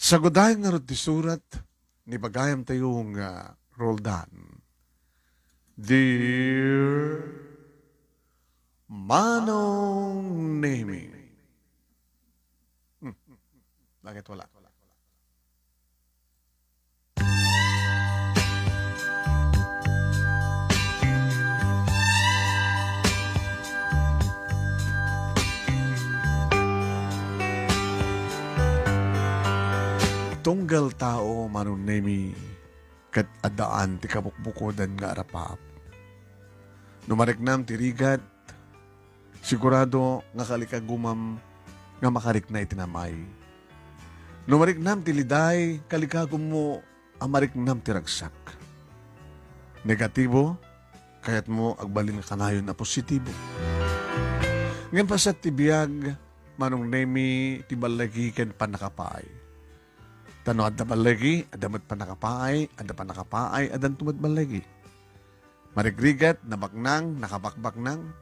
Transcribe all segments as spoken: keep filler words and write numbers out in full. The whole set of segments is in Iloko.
Sagudayen ngarud ti surat ni bagayam tayo nga Roldan. Dear Manong Nemi. Hmm. Bakit wala? Tunggal tao, Manong Nemi, ket addaan ti kabukbukodan nga arapaap. No mariknam ti rigat, sigurado nga kalikagumam nga makarikna iti namay. No mariknam ti liday, kalikagummo a mariknam ti ragsak. Negatibo, kayatmo agbalin nga kanayon a positibo. Ngem paset ti biag, Manong Nemi, ti balligi ken pannakapaay. Ta no adda balligi, adda met pannakapaay, adda pannakapaay, addanto met balligi. Marigrigat, nabaknang, nakabakbaknang,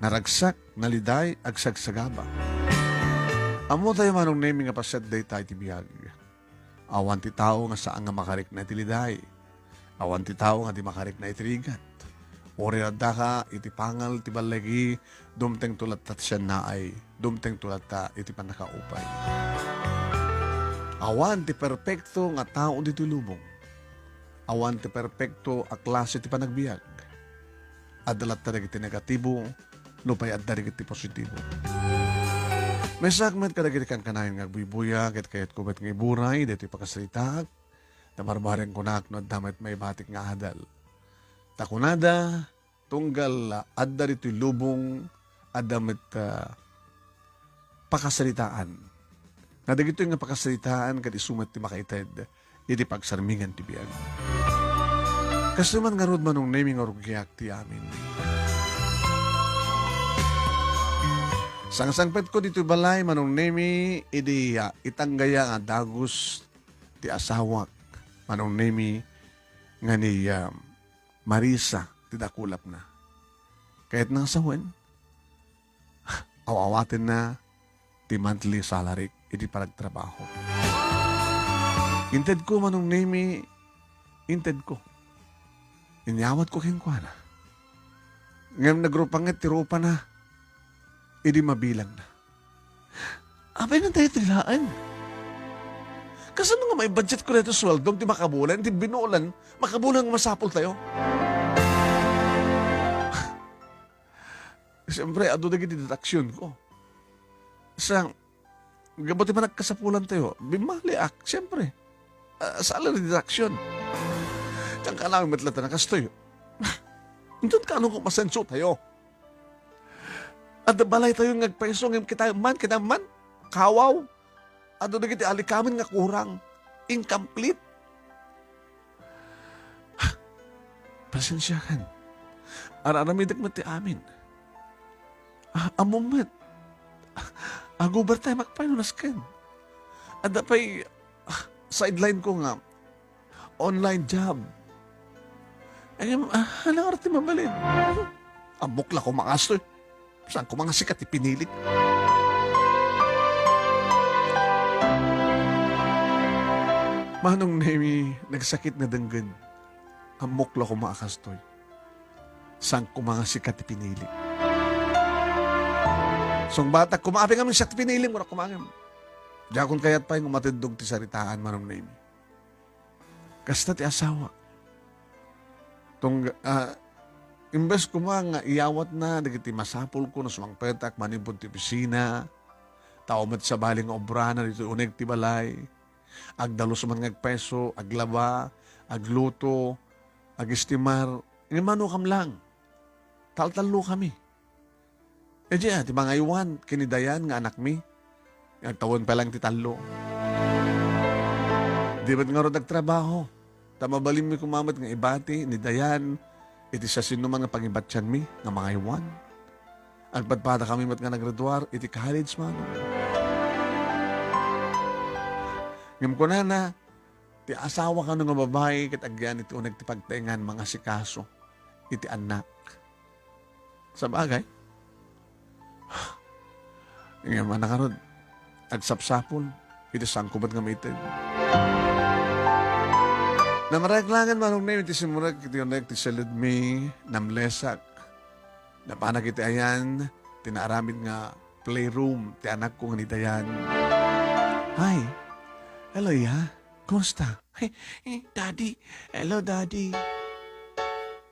naragsak, naliday, agsagsagaba. Ammotayo, Manong Nemi, nga paset dayta iti biag. Awan ti tao nga saan nga makarikna iti liday. Awan ti tao nga di makarikna iti rigat. Uray addaka iti pangal ti balligi, dumtengto latta ti siannaay, dumtengto latta iti pannakaupay. Awan ti perpekto nga tao ditoy lubong. Awan ti perpekto a klase ti panagbiag. Adda latta dagiti negatibo, nupay adda dagiti positibo. Maysaak met kadagiti kankanayon nga agbuybuya, ket kayatko met nga iburay daytoy pakasaritaak, ta barbareng kunak no adda met maibatik nga adal. Ta kunada, tunggal adda ditoy lubong, adda met, ah, pakasaritaan. Nga dagitoy nga pakasaritaan, ket isu met ti makaited iti pagsarmingan ti biag. Kastoy man ngarud, Manong Nemi, nga rugiak ti amin. Sangsangpetko ditoy balay, Manong Nemi, idi, ah, itanggaya nga dagus ti asawak, Manong Nemi, nga ni, ah, Marisa ti dakulapna. Kayatna nga sawen, aw-awatenna ti monthly salary idi panagtrabaho. Intedko, Manong Nemi, intedko. Inyawatko kenkuana. Ngem nagrupanget ti rupana idi mabilangna. Apay, natayo ti laeng. Kasano nga maibudget ko daytoy suweldom ti makabulan, ti binulan, makabulan nga masapul tayo? Siyempre, adu dagiti deduction ko. Sa, gapu ti panagkasapulan tayo, bimmaliak, siyempre. Ah, salary deduction. Diyan ka namin matla ta nakastoy. Inton ka anong kumasenso tayo? Adda balay tayo nga agpayso, ngem kita man, kita man, kawaw. Adda dagiti alikamen nga kurang, incomplete. Pasensiakan. Ar-aramidek met ti amin. Ah, ammom met. Aguber tayo makpay no nasken. Adda pay, ah, sideline ko nga online job. Ay, ah, ano nga ti mabalin? Ammok la koma kastoy. Saan ko mga sikat ti pinilik? Manong Nemi, nagsakit nga denggen. Ammok la koma a kastoy. Saan ko mga sikat ti pinilik? Sungbatak koma, apay ngamin siak ti pinilim, wala kumangem. Diakon kayat pay nga matiddog ti saritaan, Manong Nemi. Kasta ti asawa. Tungga-, ah, imbes koma nga iyawatna dagiti masapulko no sumangpetak manipud ti opisina, tao met sabali nga obrana ditoy uneg ti balay, agdalus man nga agpayso, aglaba, agluto, agistimar, ngem manokam lang. Taltallokami. Idiay, ah, ti mangaywan ken ni Dayan nga anakmi, nga agtawen pay lang ti tallo. Di met ngarud agtrabaho, ta mabalinmi koma met nga ibati ni Dayan iti siasinoman nga pangibatianmi nga mangaywan. Agpadpadakami met nga naggraduar iti college, Manong. Ngem kunana, ti asawa kano nga babai ket agyani ti uneg ti pagtaengan mangasikaso iti annak. Sabagay. Ngem, a, ngarud, agsapsapul. iti saanko met nga maited. Namarek laeng, Manong Nemi, iti simmurek iti unek ti saludmi, namlesak. Napanak iti ayan ti naaramid nga playroom ti anakko nga ni Dayan. Hi. Hello, Ya. Kumusta? Hey, eh, Daddy. Hello, Daddy.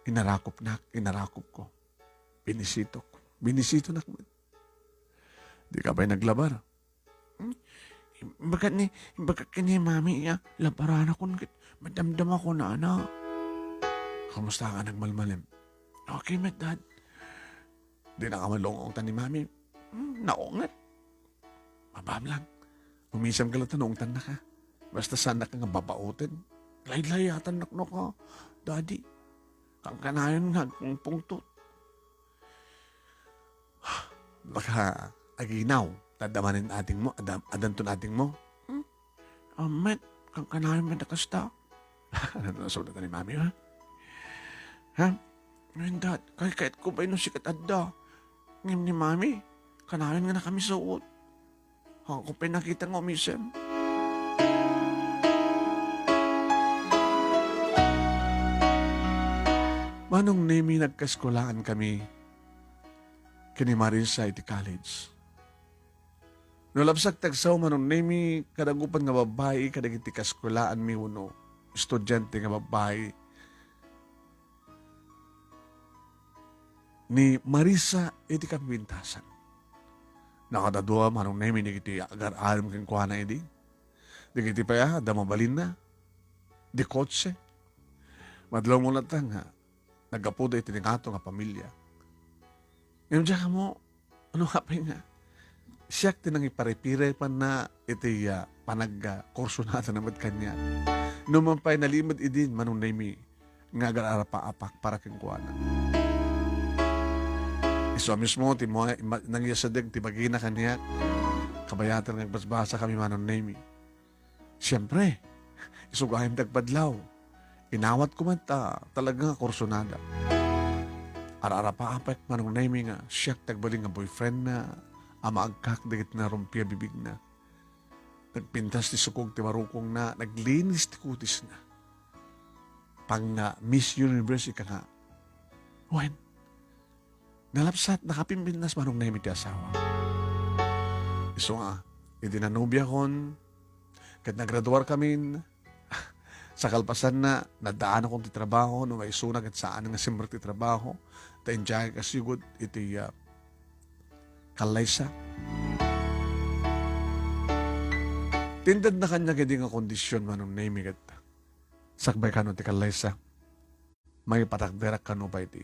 Inarakopnak, inarakopko. Binisitok. Binisitonak met. Dika pay naglabar. Hmm? Imbagak ni, imbagak ken ni Mami, ya, labaranakon ket madamdamakon, anak. Kumusta ka, nagmalmalem? Okay met, Dad. Dinaka malungong ta ni Mami. Hmm, naunget. Mabablang. Umisem ka latta no ungtannaka. Basta saannaka nga babaoten. Laylayatannak no ka, Daddy. Kankanayon nga agpungpungtot. Baka aginaw, adda manen adingmo, adda, addanton adingmo. Hmm? Amet, kankanayon met a kasta. Ano na sulat ni Mami, ha? Ha? Ngayon, Dad, kay kayatko pay no sika ti adda. Ngem ni Mami, kanayon nga nakamisuot. Haanko pay nakita nga umisem. Manong Nemi, nagkaeskuelaan kami ken ni Marisa iti college. No labsak ti agsaw, Manong Nemi, kadagiti nga babbai kadagiti kaeskuelaanmi wenno estudiante nga babbai ni Marisa iti kapipintasan. Nakadadua, Manong Nemi, dagiti agar-arem kenkuana idi. Dagiti pay a, adda mabalinna. Di kotse. Madlawmo latta nga naggapuda iti ningato nga pamilia. Ngem diak ammo, ano nga pay nga, siak ti nangiparipirayna iti, ah, panag-, ah, kursunadana met kaniak. Nupay nalimed idin, Manong Nemi, nga agar-arapaapak para kenkuana. Isu a mismo ti mua-, ima-, nangyasadeg ti bagina kaniak. Kabayaten nga agbasbasakami, Manong Nemi. Siempre, isu gayam ti agpadlaw. Inawatko met ta talaga nga kursunada. Ar-arapaapak, Manong Nemi, nga siak ti agbalin nga boyfriendna a maagkak dagiti narumpi a bibigna. Nagpintas ti sukog ti barukongna, naglinis ti kutisna. Pang-Miss Universe ika nga. Wen, nalabsat, nakapimpintas, Manong Nemi, ti asawa. Isu nga, idi nanobiakon, ket nagraduarkamin, sa kalpasanna, naddaanakon ti trabaho, no maisuna ket saan nga simrek ti trabaho, ta indiak kasigud iti, ah, kallaysa. Ti intedna kaniak idi nga kondision, Manong Nemi, ket sakbay kano ti kallaysa. Mangipatakderak kano pay ti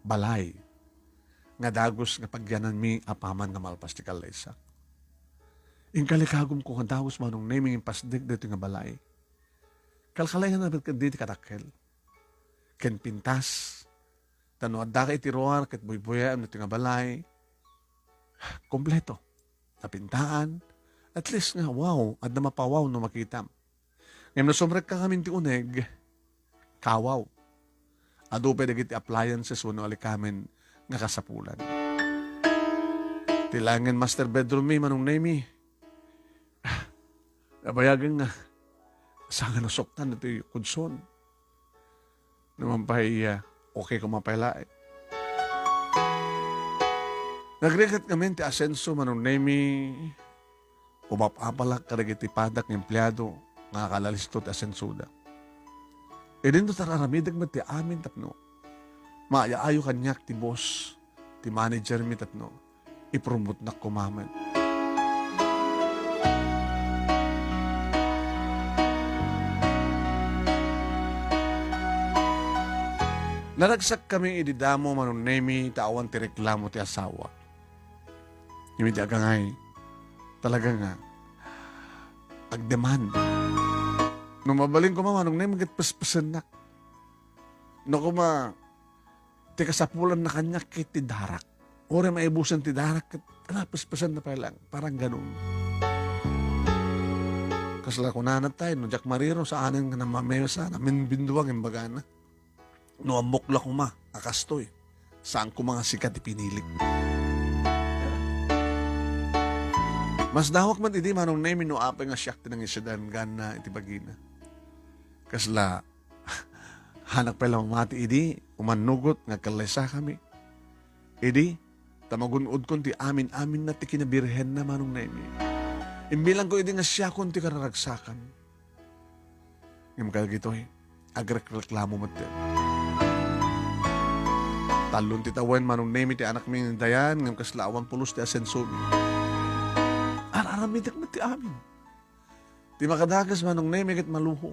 balay nga dagus nga pagyananmi apaman nga malpas ti kallaysa. Inkalikagumko nga dagus, Manong Nemi, nga impasdek daytoy nga balay. Kalkalayan met ketdi ti kadakkel ken pintas. Ta no addaka iti ruar ket buybuyaem daytoy nga balay, kompleto. Napintaan. At least nga, wow, adda mapawaw no makitam. Ngem no sumrekka ngamin ti uneg, kawaw. Adu pay dagiti appliances wenno alikamen nga kasapulan. Ti laengen master bedroom mi, Manong Nemi. Nabayagen nga, saan nga nasuktan ditoy kudson. Naman pay, ah, okay koma pay laeng. Nagrigat ngamin ti asenso, Manong Nemi. Umap-apalak kadagiti padak nga empleado nga akalalisto ti asensoda. Idinto ta ar-aramidek met ti amin tapno maay-ayo kaniak ti boss, ti manager mi tapno ipromotnak koma met. Naragsakkami idi damo, Manong Nemi, ta awan ti reklamo ti asawa. Ngem iti agangay, talaga nga agdemand. No mabalin koma, Manong Nemi, ket pespesennak. No koma, ti kasapulanna kaniak ket ti darak. Uray maibusen ti darak ket, ala, pespesenna pay laeng. Parang ganun. Kasla kunana tayo, no diak mariro, saanen nga namamesa, naminbinduang, imbagana. No ammok la koma a kastoy, saan koma nga sika ti pinilik. Masdawak met idi, Manong Nemi, no apay nga siak ti nangisidengganna iti bagina. Kasla, hanak pay la mamati idi, umannugot nga agkallaysakami. Idi, ta magun-odkon ti amin-aminna ti kinabirhenna, Manong Nemi. Imbilangko idi nga siakon ti kararagsakan. Ngem kadagitoy, agrekreklamo metten. Tallon ti tawen, Manong Nemi, ti anakmi ni Dayan, ngem kasla awan pulos ti asensomi. Ar-aramidek met ti amin. Ti makadagus, Manong Nemi, ket maluho.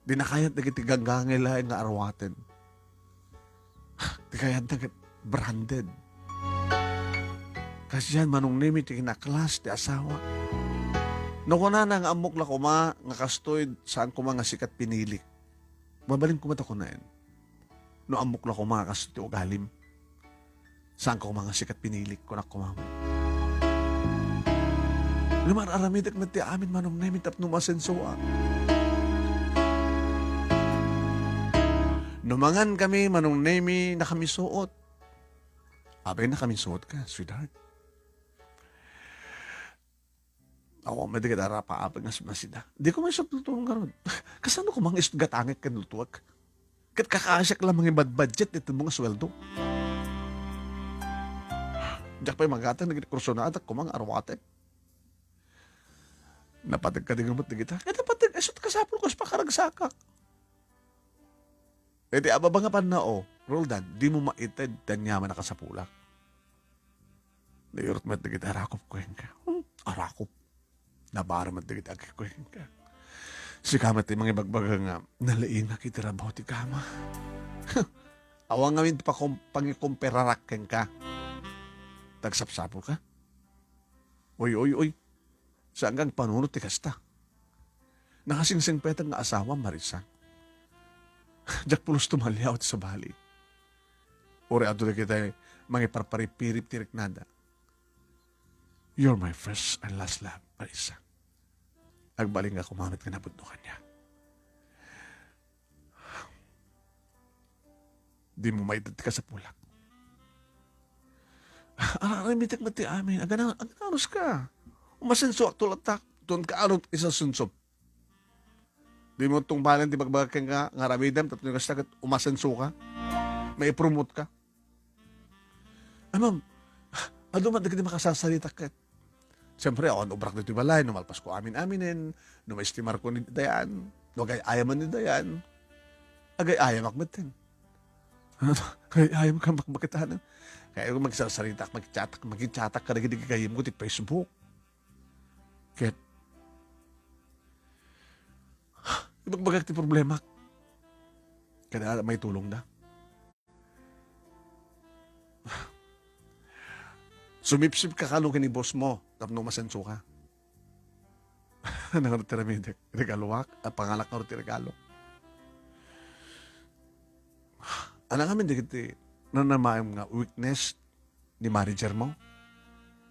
Di nakayat dagiti ganggangi laeng nga arwaten. Ti kayatna ket branded. Kasdiay, Manong Nemi, ti kinaklas ti asawa. No kunana nga ammok la koma nga kastoy, saan koma nga sikat pinilik. Mabalin koma ta kunaen. No ammok la koma nga kastoy ti ugalim. Saan koma nga sikat pinilik, kunak koma. Ngem ar-aramidek met ti amin, Manong Nemi, tapno masensoak. No mangan kami, Manong Nemi, nakamisuot. Apay, nakamisuot ka, sweetheart? Awan met dagiti arapaapek nga masida. Di ko maisut lutuon ngarud. Kasano ko mangisut gatangek ken lutuek? Ket kakaasiak la mangibadbudget iti mo nga sueldo. Diak pay magatang dagiti kursonadak koma nga arwatek. Napateg kadi nga met dagita? Ket napateg, isut kasapulko, isu pakaragsakak. Iti ababa nga pannao, Roldan, dimo maited ti aniaman a kasapulak. Nairut met dagiti arakop kenka. Hmm, arakop. Nabar met dagiti agik kenka. Sika met ti mangibagbaga nga nalainak iti rabaw ti kama. Awan ngamin ti pakom-, pangikompararak kenka. Tagsapsapulka? Oy, oy, oy. Saan nga agpanunot ti kasta? Nakasingsingpetak nga asawa, Marisa. Diak pulos tumaliaw ti sabali. Uray adu dagiti mangiparparipirip ti riknada. You're my first and last love, Marisa. Agbalin nga kumamet nga napudno kaniak. Dimo maited ti kasapulak. Ar-, aramidek met ti amin. Agana-, agananuska. Umasensoak to latta. Doon ka arut isa sunsop. Dimo tungbalen ti bagbagak kenka nga aramidem, tapno kasta ket umasensoka. Maipromote ka. Ay, ma'am, adu man dagiti makasarsarita ket. Siyempre, awan obrak ditoy balay, no malpasko amin-aminen, no maistimarko ni Dayan, no agay-ayaman ni Dayan, agay-ayamak metten. Agay-ayam ka makmakitanan. Kaya kung magsarsaritak, magchatak, magchatak ka dagiti gagayemko ti Facebook. Ket, ibagbagak ti problemak. Kada may tulong da. Sumipsip ka kano ken ni boss mo tapno masenso ka. Nangaro ti ramidek? Regaloak? A, pangalak ngarud ti regalo. Ania ngamin dagiti nanamaem nga weakness ni manager mo?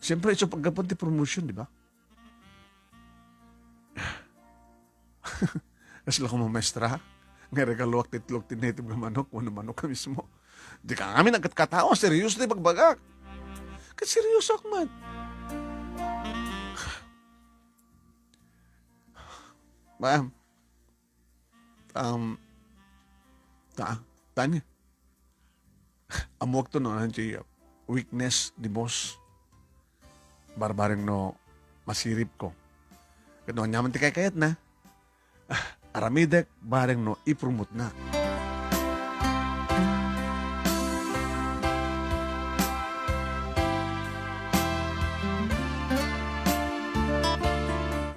Siyempre, isu paggapuan ti promotion, di ba? Kasla koma maestra, nga regaloak ti itlog ti native nga manok, wenno manok a mismo. Dika ngamin agkatkatao, serioso ti bagbagak. Ket seriosoak met. Ma'am, um, ta-, Tanya, ammoakto no ania ti weakness ni boss. Barbareng no masiripko. Ket no aniaman ti kaykayatna, aramidek bareng no ipromotena.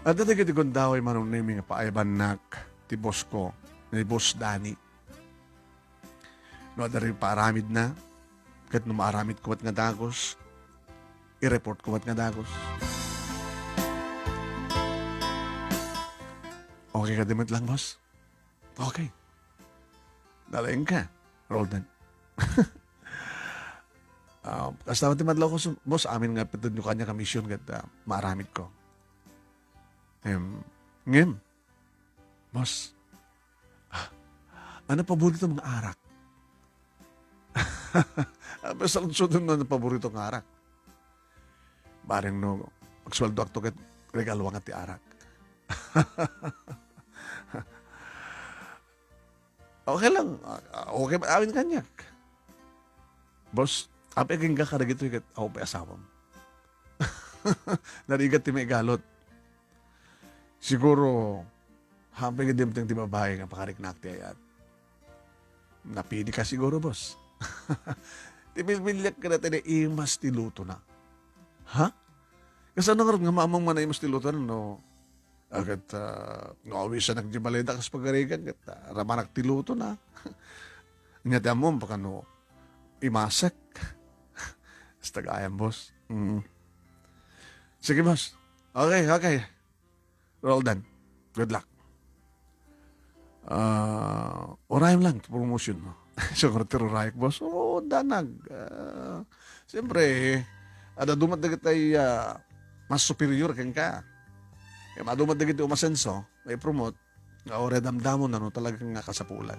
Adda dagiti gundaway, Manong Nemy, nga paayabannak ti boss ko, ni Boss Danny. No adda dagiti paaramidna, ket no maaramidko met nga dagus, i-report ko met nga dagus. Okay kadi met lang, boss? Okay. Nalaingka, Roldan. Ah, kasta ti madlaw ko, boss, amin nga ipatedyo kaniak a mission ket, ah, maaramidko. Em, ngem, boss, ah, ania paboritom nga arak? Apay, saludsodem no ania paboritom nga arak. Bareng no agsueldoakto ket regaluak ti arak. Okay lang. Ah, ah, okay man amin kaniak. Boss, apay agingga kadagitoy ket awan pay asawam. Narigat ti maigalot. Siguro, happy nga dimteng ti babae nga pakariknak ti ayat. Napili ka siguro, boss. Ti bilbiliak kadatayo, imas ti lutona. Ha? Kasano ngarud nga maammoam nga naimas ti lutona no? Ket, ah, no awisanak diay balayda kas pagarigan, ket, ah, ramanak ti lutona. Ania ti ammom, baka no imasek. Basta gayam, boss. Mm. Sige, boss. Okay, okay. Roldan, good luck. Ah, urayem lang ti promotion mo. So, kung ti rurayek, boss, oo, danag. Ah, siyempre, adda dumat dagiti, ah, mas superior kenka. Kaya madumat dagiti umasenso, maipromote, nga uray damdamon no talaga nga kasapulan.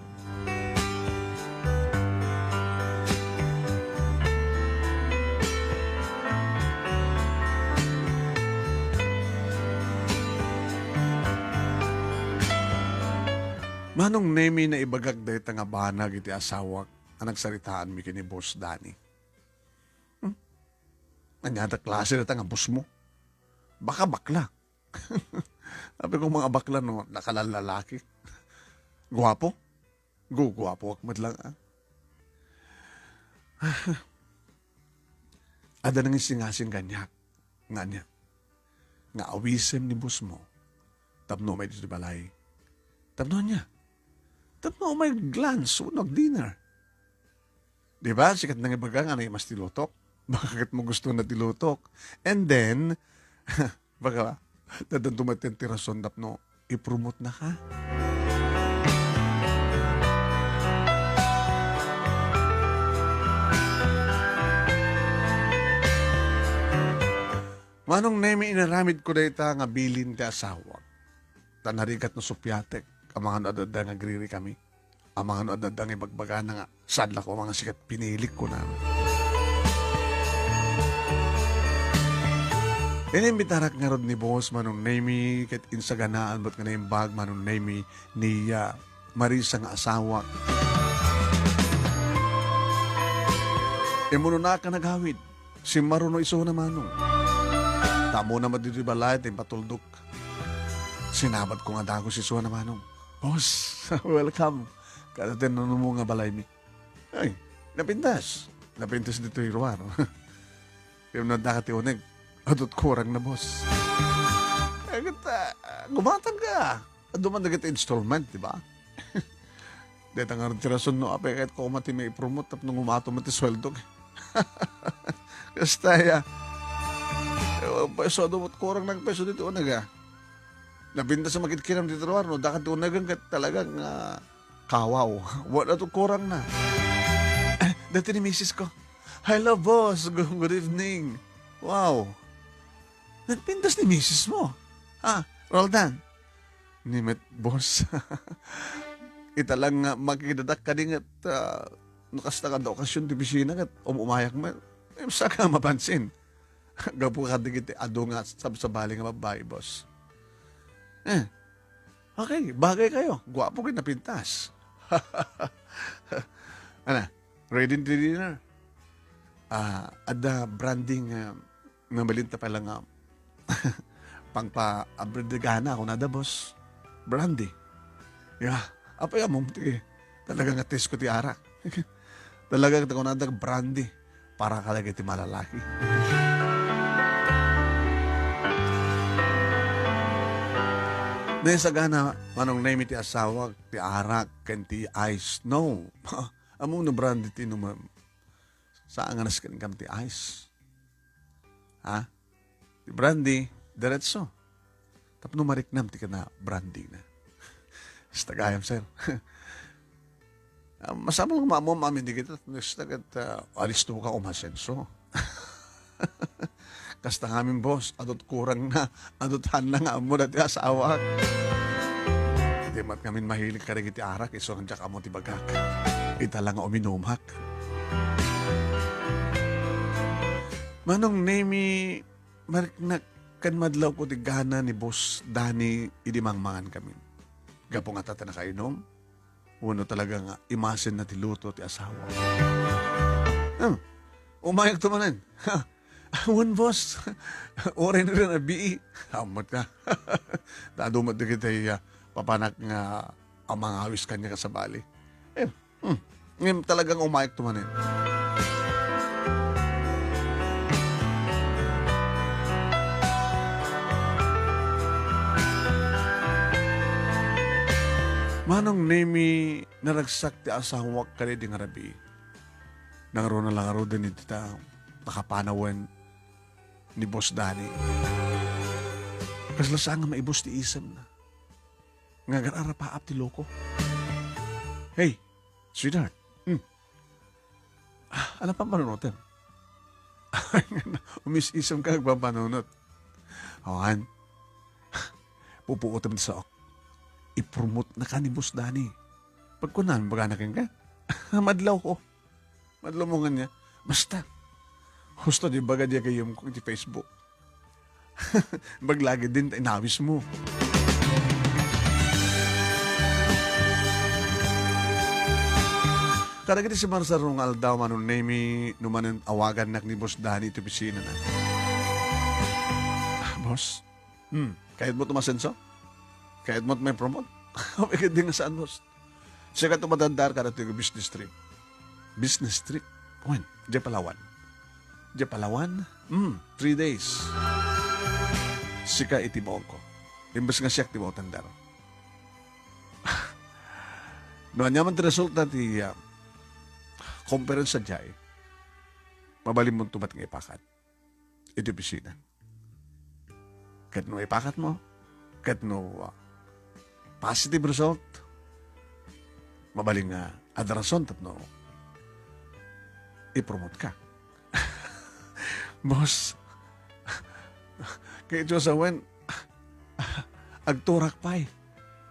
Manong Nemi, naibagak dayta nga banag iti asawak a nagsaritaanmi ken ni Boss Danny. Hmm? Ania ti klase dayta nga boss mo? Baka bakla. Apay ko, mga bakla, no, nakalallalaki. Guapo? Guguapoak met lang, ah. Adda nangisingasing kaniak. Nga ania? Nga awisem ni boss mo tapno umay ditoy balay. Tapno ania? Tapno umay lunch wenno dinner. Di ba? Sika ti nangibaga nga naimas ti lutok. Baka ket magusto na ti lutok. And then, baka, daddan dumaten ti rason tapno ipromote na ka. Manong Nemi, inaramid ko dayta nga bilin ti asawak. Ta narigat no suppiatek, amangan no adda nga agririkami. Amangan no adda nga ibagbagana nga, "Saan la ko, mga sikat pinilik," kunana. Inimbitarak ngarud ni Boss Manong Nemi, ket insaganaan met nga naimbag Manong Nemi ni, ah, Marisa nga asawak. Immunonak a nagawid. Simmaruno isuna, Manong. Ta ammona met ditoy balay ti impatuldok. Sinabat ko nga dagus isuna, Manong. Boss, welcome. Kada tinanong mo nga balaymi. Ay, napintas. Napintas ditoy ruar. Pero nadaka ti uneg. Adut kurang na, boss. Ay, ket, ah, gumatang ka. Adu man dagiti installment, di ba? Deta nga ti rason no, apay ket ko ti maipromote tapno umatom ti sueldo. Kasta ya. Ewan pa, so, adu met kurang nagpeso dito, ano ga? Napintas a makitkiram dito, ano, dakat ti unagan ket talaga nga kawaw. Wala to kurang na. Dati ni misis ko, "Hello, boss. Good, good evening." Wow. Nagpintas ni misis mo. Ah, Roldan. Ni met, boss. Ita lang nga makidadak kadi nga, ah, no kasta nga da okasyon ti bisina ket um-, umayak met. Eh, saka mapansin. Gapu kadagiti adu nga sabsabali nga babbai, boss. Eh, okay, bagay kayo. Guwapo kayo napintas. Ana, ready ti dinner? Ah, adda branding, ah, nga malinta pay lang nga pangpa-abridegana, kunada, boss. Brandy. Ya, apay ammom ti talaga nga taste ko ti arak. Talaga ti kunada brandy para kadagiti malalaki. Naisagana, Manong Nemi, ti asawak, ti arak, ken ti ice. No. Ammom no brandy ti inumem. Saan nga nasken kam ti ice? Ha? Ti brandy, diretso. Tapno mariknam ti kana brandy na. Basta gayam, sir. Ah, masapul nga maammom amin dagiti, basta ket, ah, alisto ka umasenso. Kasta ngamin, boss, adut kurang na, adut han na nga ammo dati asawak. Di met ngamin mahilig kadagiti arak, isu nga diak ammo ti bagak. Ita lang nga uminumak. Manong Nemi, mariknak ken madlawko ti gana ni Boss Danny idi mangmangan kami. Gapu nga ta, ta nakainum, wenno talaga nga imasenna ti luto ti asawa. Hmm, umayakto manen. Wen, boss. Uray na rin a bii. Amot ka. Dado met dagiti, ah, papanak nga a mangawis kaniak a sabali. Eh, hmm. Ngem talagang umayakto manen. Manong Nemi, naragsak ti asawak kadaydi nga rabii. Nangruna la ngaruden iti ta-, nakapanawen ni Boss Danny. Kasla saan nga maibus ti isemna nga agar-arapaap ti loko. Hey, sweetheart. Hmm. Ah, ano pampanunotem? Umis-isem ka agpampanunot. Awan. Pupuotem ti saok. Ipromote na ka ni Boss Danny. Pagkunan, bagana kenka? Madlaw ko. Madlaw mo nga niya. Basta. Husto di baga di kayem ko iti Facebook. Baglagi din ta inawis mo. Kadagiti simarsaro nga aldaw, Manong Nemi, no manen awagannak ni Boss Danny iti opisina na. Ah, boss? Hmm, kayat mo tumasenso? Kayat mo may promote? Apay ket di nga saan, boss. Sika tumatandar kada ti business trip. Business trip? Wen, di Palawan. Di Palawan? Hmm, three days. Sika iti baon ko. Imbes nga siak ti mautandar. No ania man ti resulta ti, ah, conference sadiay, mabalinmo tumat nga ipakat iti opisina. Ket no ipakat mo, ket no, ah, positive result, mabalin nga adda rason tapno ipromote ka. Boss, kay Diyos awen, agturak pay.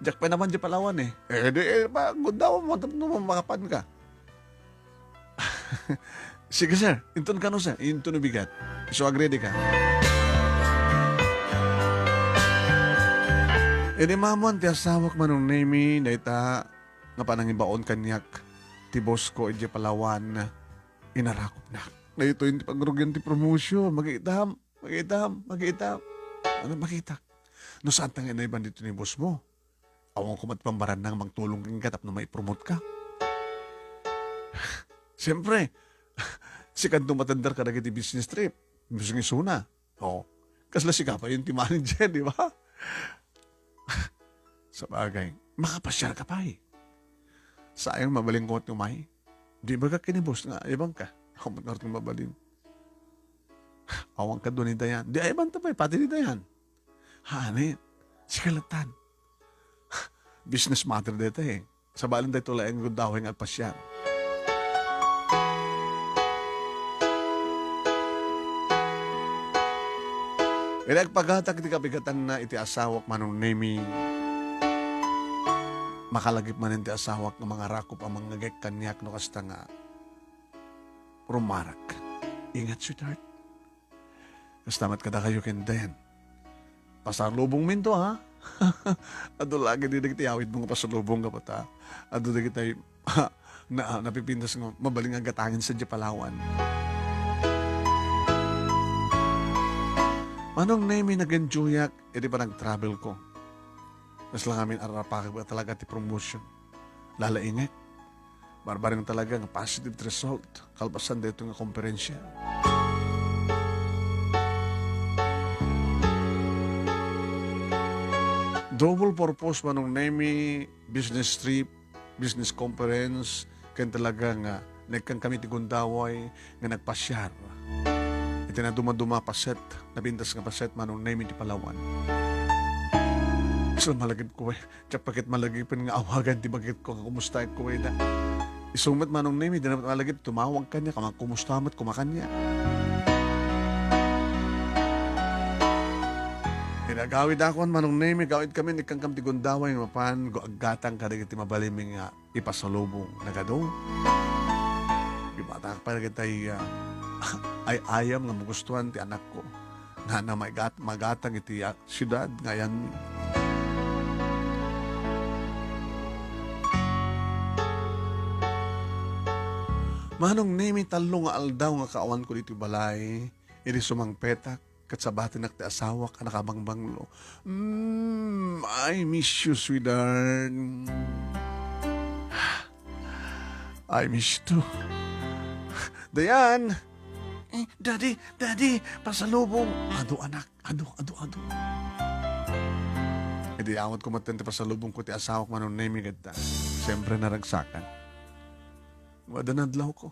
Diak pay naman di Palawan eh. Eh, di, eh, pa, gundawam mo tapno makapan ka. Sige, sir. Inton kano, sir. Inton no bigat. So, agree di ka. Inimamon ti asawak, Manong Nemi, dayta nga panangibaon kaniak ti boss ko idiay Palawan, inarakopnak. Daytoy ti pagrugian ti promotion. Makitam, makitam, makitam. Ano makitak? No saan ta nga inayban dito ni boss mo? Awan ko met pambaranna nga mangtulong kenka tapno maipromote ka. Siyempre, sika ti tumatandar kadagiti business trip. Imbes nga isuna. O, kasla sika pay ti manager, di ba? Sabagay, makapasiar ka pay. Sayang, mabalin ko met umay. Di ba ka kinibus nga ayban ka? Awan nga mabalin. Awan kadua ni Dayan. Di ayban ta pay, pati ni Dayan. Honey, sika latan. Business matter dayta eh. Sabali daytoy laeng gundaway nga agpasiar. Idi agpagatak ti kabigatanna iti asawak, Manong Nemi, makalagip manen ti asawak nga mangarakop a mangngegek kaniak no kasta nga rumarak. Ingat, sweetheart. Kasta met kadakayo ken Dayan. Pasalubongminto, ha? Adu lagi di dagiti awidmo nga pasalubong, gapu ta adu dagiti na, napipintas nga mabalin nga gatangen sadiay Palawan. Manong Nemi, nag-enjoyak iti panag-travel ko. Kasla ngamin arapakek talaga ti promotion. Lalaingek. Barbareng talaga nga positive result kalpasan daytoy nga komperensya. Double purpose, Manong Nemi, business trip, business conference, ken talaga nga naikkan kami ti gundaway nga nagpasiar. Iti nadumaduma paset, napintas nga paset, Manong Nemi, ti Palawan. Sa malagip ko, eh. Diak pa ket malagipen nga awagan ti bagitko nga kumustaek ko ida. Isu met, Manong Nemi, di na met malagip, tumawag kaniak, mangkumusta met koma kaniak. Inagawid akon, Manong Nemi, agawid kami, ikkankam ti gundaway nga mapan, gu-, aggatang kadagiti mabalinmi nga ipasalubong. Nagadu, ibatak pa dagitay, ah, ay-ayam nga magustuhan ti anakko. nga na maigat-, magatang iti, ah, siudad nga ayanmi. Manong Nemi, tallo nga aldaw nga kaawanko ditoy balay, idi sumangpetak, ket sabatennak ti asawak a nakabangbanglo. Mm, I miss you, sweetheart. I miss you too. Dayan! Eh, Daddy, Daddy, pasalubong! Adu, anak, adu, adu, adu. Idi awatko metten ti pasalubongko ti asawak, Manong Nemi, ket, ah, siyempre, naragsakan. Wada nadlawko.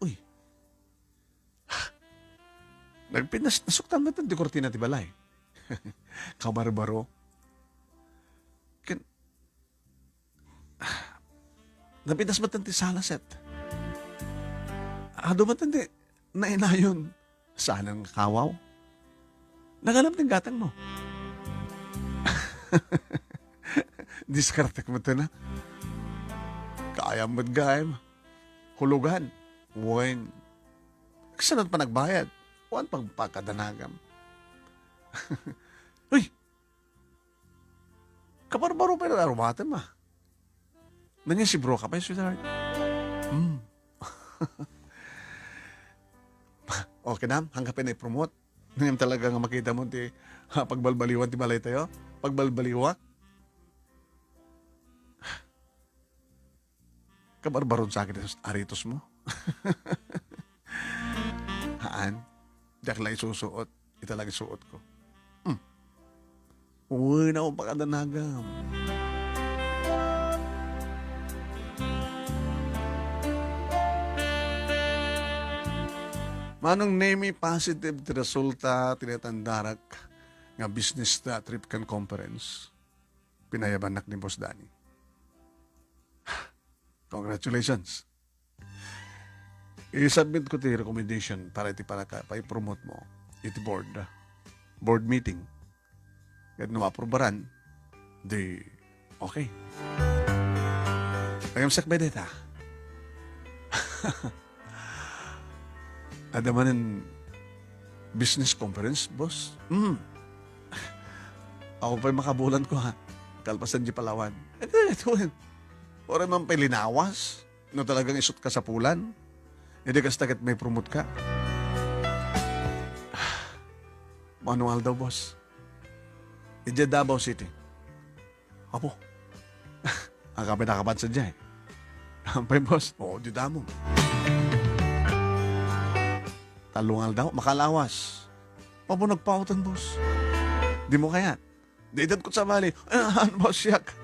Uy. Nagpinas-, nasuktan metten ti kurtina ti balay. Kabarbaro. Ken, napitas metten ti sala set. Adu metten ti nainayon. Saanen nga kawaw. Nagalem ti gatangmo. Diskartek metten, a. Kayam met gayam. Hulugan. Wen. Kasano ti panagbayad? Wen, pagpakadanagam. Uy! Kabarbaro pay nga arumatem, a. Nangin si bro ka pay, sweetheart? Hmm. Okay na, hangka pay naipromote. Nangin talaga nga makita mo ti, ha, pagbalbaliwan ti balay tayo? Pagbalbaliwak? Kabarbaron sa akin aritos mo. Haan, diak la isusuot. Ita lang isuot ko. Hmm. Uy, naku, pakadanagam. Manong Nemi, positive ti resulta ti natandarak nga business ta trip ken conference. Pinayabannak ni Boss Danny. Congratulations. I-submit ko ti recommendation para iti panaka-, paipromote mo iti board. Board meeting. Ket no maaprubaran, di okay. Kayam sakbay deta. Adda manen business conference, boss? Hmm. Ako pay makabulan ko, ha. Kalpasan di Palawan. Ito, ito, eh. Uray man pay linawas. No talagang isut ka sa pulan, idi kasta ket maipromote ka. Manual daw, boss. Idiay Davao City. Apo. Ang kami nakabansa diay. Ampay, boss. Oo, di damo. Talungal daw, makalawas. Apo, nagpautan, boss. Di mo kayat. Di idat ko sabali. Ah, ano ba siak?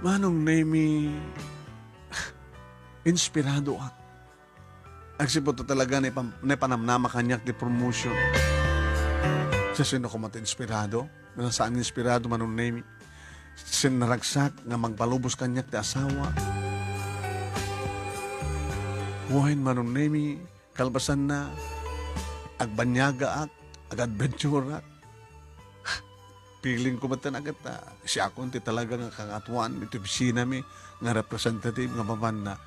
Manong Nemi, inspirado ak. Agsipud ta talaga naipan-, naipanamnama kaniak ti promotion. Sa sino ko mati inspirado? Nga saan nga inspirado, Manong Nemi? Saan naragsak nga magpalubos kaniak ti asawa? Wen, Manong Nemi, kalpasanna, agbanyaga ak, ag-adventure ak. Feeling ko met ta, siakon ti talaga nga kangatoan iti opisina mi nga representative nga mapanna,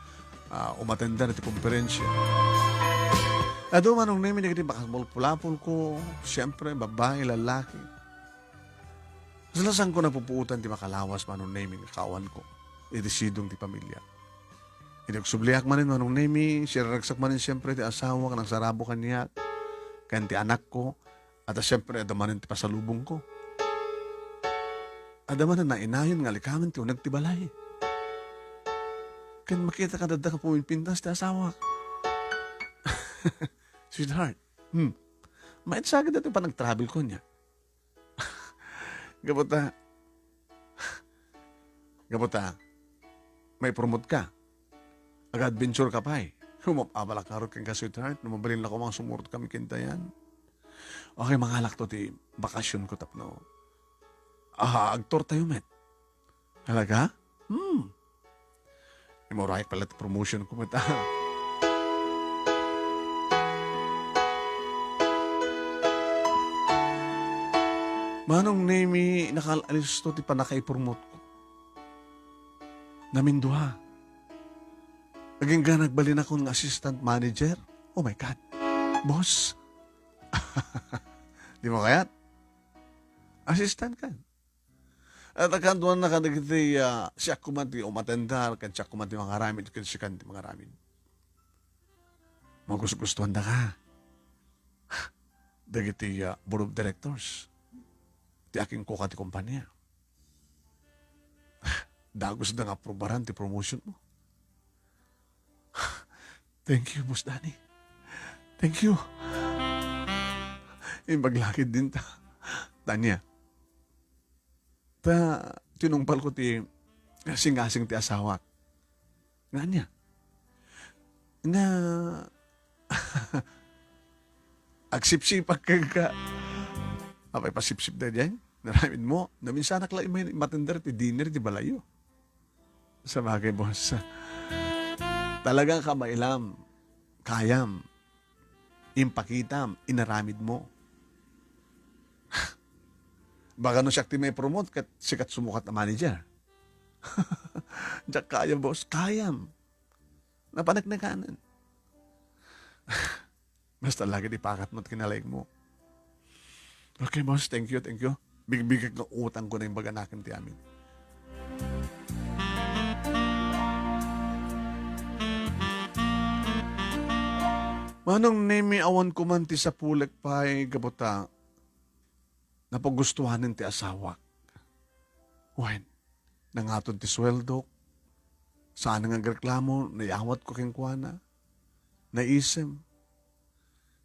ah, umatender iti komperensia. Adu, Manong Nemi, dagiti makapulpulapol ko, siyempre, babae, lalaki. Kasla saanko napupuotan ti makalawas, Manong Nemi, nga kaawan ko iti sidong ti pamilya. Idi agsubliak manen, Manong Nemi, siraragsak manen, siyempre, ti asawa nga nagsarabo kaniak, ken ti anakko, Ata, siyempre, adda manen ti pasalubongko. Adda manen nainayon nga alikamen ti uneg ti balay. Ken makita ka dadda nga pumipintas ti asawak. Sweetheart, hmm, maitsagid ti panagtravel ko niya. Gapu ta, Gapu ta, maipromote ka. Aga-adventure ka pay. Umap-abalak ngarud kenka, sweetheart, no mabalin la koma nga sumurot kami ken Dayan. Okay, mangalak to ti bakasyon ko tapno, ah, agtour tayo met. Talaga? Hmm. Imurayak pala ti promotion ko met, ah. Manong Nemi, nakal-alisto ti pannakaipromote ko. Namindua. Agingga nagbalinakon nga assistant manager. Oh my God. Boss. Di mo kayat? Assistant ka. At akantuan na kadagiti, ah, siak koma ti umatendar, ken siak koma ti mangaramid, ken sikan ti mangaramid. Magusgustuan da ka. Dagiti, ah, board of directors. Ti akinkuka ti kompania. Dagus da nga aprobaran ti promotion mo. Thank you, Boss Danny. Thank you. Imbag lakid din ta. Tanya. Ta, tinungpal ko ti singasing ti asawak. Nga niya. Nga, agsipsipak ka ka. Apay pasipsip da dyan? Naramid mo, naminsanak la imay matender ti dinner ti balayo. Sabagay, boss. Talagang kamailam, kayam, impakitam, inaramid mo. Baka no siak ti may promote, ket sikat sumukat a manager. Diak kaya, boss. Kayam. Napaneknekanen. Basta lagi di pakat mo at kinalaig mo. Okay, boss. Thank you, thank you. Bigbigak nga utang ko na yung baganakin ti amin. Manong Nemi, awan ko man ti sapulek pay gaputa napagustuanen ti asawak. Wen, nangaton ti sueldok. Saan nga agreklamo, nayawat ko kenkuana. Naisem.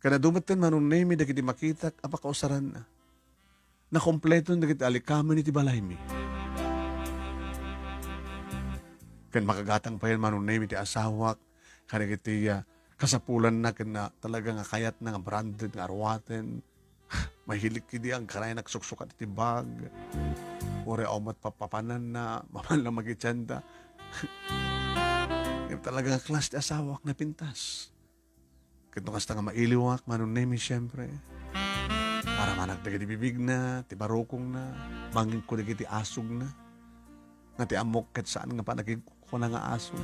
Kanado metten Manong Nemi dagiti makitak a pakausaranna. Nakompleton dagiti alikamen iti balaymi. Ken makagatang payen Manong Nemi ti asawak, kadagiti, ah, kasapulanna ken, ah, talaga nga kayatna nga branded nga aruaten. Mahilig idi agkarayna agsuksukat iti bag. Uray awan met papapananna, mapan lang magitianda. Ngem talaga nga klas ti asawak, napintas. Ket no kasta nga mailiwak, Manong Nemi, siempre. Paramanak dagiti bibigna, ti barukongna, mangikko dagiti asugna. Nga ti ammok ket saan nga panagkikuna nga asug.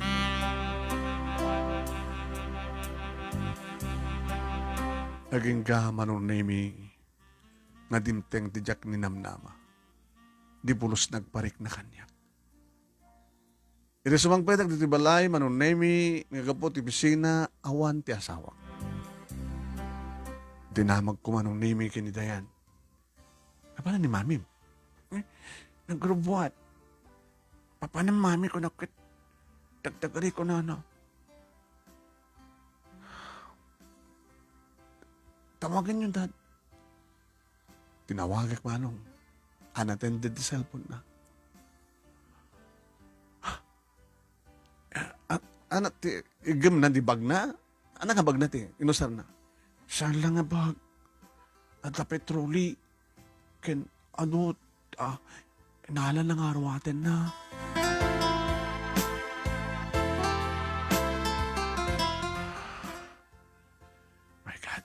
Agingga, Manong Nemi, nga dimteng ti diak ninamnama. Di pulos nagparikna kaniak. Iti sumangpetak ditoy balay, Manong Nemi, nga gapu ti opisina, awan ti asawak. Dinamagko, Manong Nemi, ken ni Dayan. Napanan ni Mamim? Eh, nagrubuat. Papanan Mami ko na ket dagdagari ko na, no? Tawagan yung dad. Tinawagak, Manong. Unattended ti cellphone na. Ah, ah, anak ti, igem na di bag na? Anak nga bag na ti, inusar na? Saan lang nga bag? Adda petroli, ken ano, ah, nalan lang aruaten na. My God.